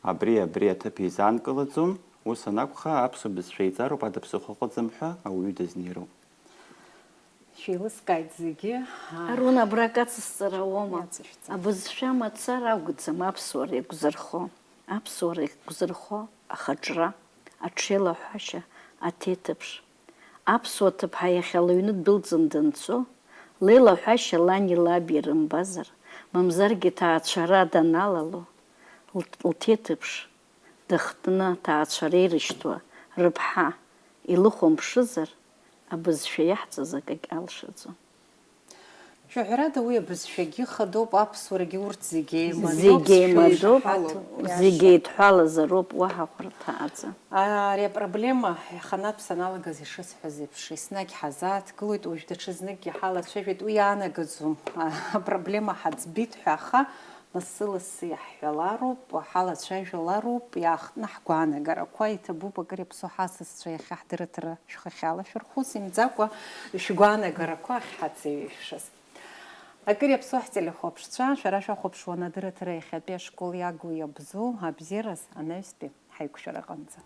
абри, абри аҭыԥ изаанкылаӡом. Ус анакәха, аԥсуа бызшәа иҵароуп, ада ԥсыхәа ыҟаӡам ҳәа ауаҩы дазнеироуп. Шәеилыскааит зегьы. Арун, абра акы ацысҵара ауама? Иацышәҵа. Абызшәа мацара акәӡам аԥсуара иагәзырхо. Аԥсуара иагәзырхо ахаҿра, аҽеилаҳәашьа, аҭеҭыԥш. Аԥсуа ҭыԥҳа иахьа лыҩны дәылҵын данцо, леилаҳәашьа лани лаби рымбазар, мамзаргьы ҭаацәара даналало, лҭ-, лҭеҭыԥш, дыхтны аҭаацәара ирышьҭуа рыԥҳа илыхәамԥшызар, абызшәа иаҳҵаз акагь алшаӡом. Шәаҳәарада, уи абызшәагьы хадоуп, аԥсуарагьы, урҭ зегьы еимадоуп. Зегьы еимадоуп, зегьы еидҳәалазароуп, уаҳа хәарҭаӡам. Ари апроблема, иаханатә саналагаз ишысҳәаз еиԥш, еснагь ҳазааҭгылоит, уажә даҽазныкгьы ҳалацәажәеит, уи иаанагаӡом, апроблема ҳаӡбеит ҳәа, аха лассы-лассы иаҳҳәалароуп, ҳалацәажәалароуп, иаахтны ҳгәаанагарақәа, иҭабуп акыр иаԥсоу ҳасасцәа иахьа ҳдырраҭара шәхахьала шәырхәыц, имӡакәа шәгәаанагарақәа ахьҳацеиҩышәшаз. Акыр иаԥсоу ҳтелехәаԥшцәа, шәара шәахәаԥшуан адырраҭара иахьатәи ашкол иагу иабзоу, абзиараз, анаҩстәи ҳаиқәшәараҟынӡа.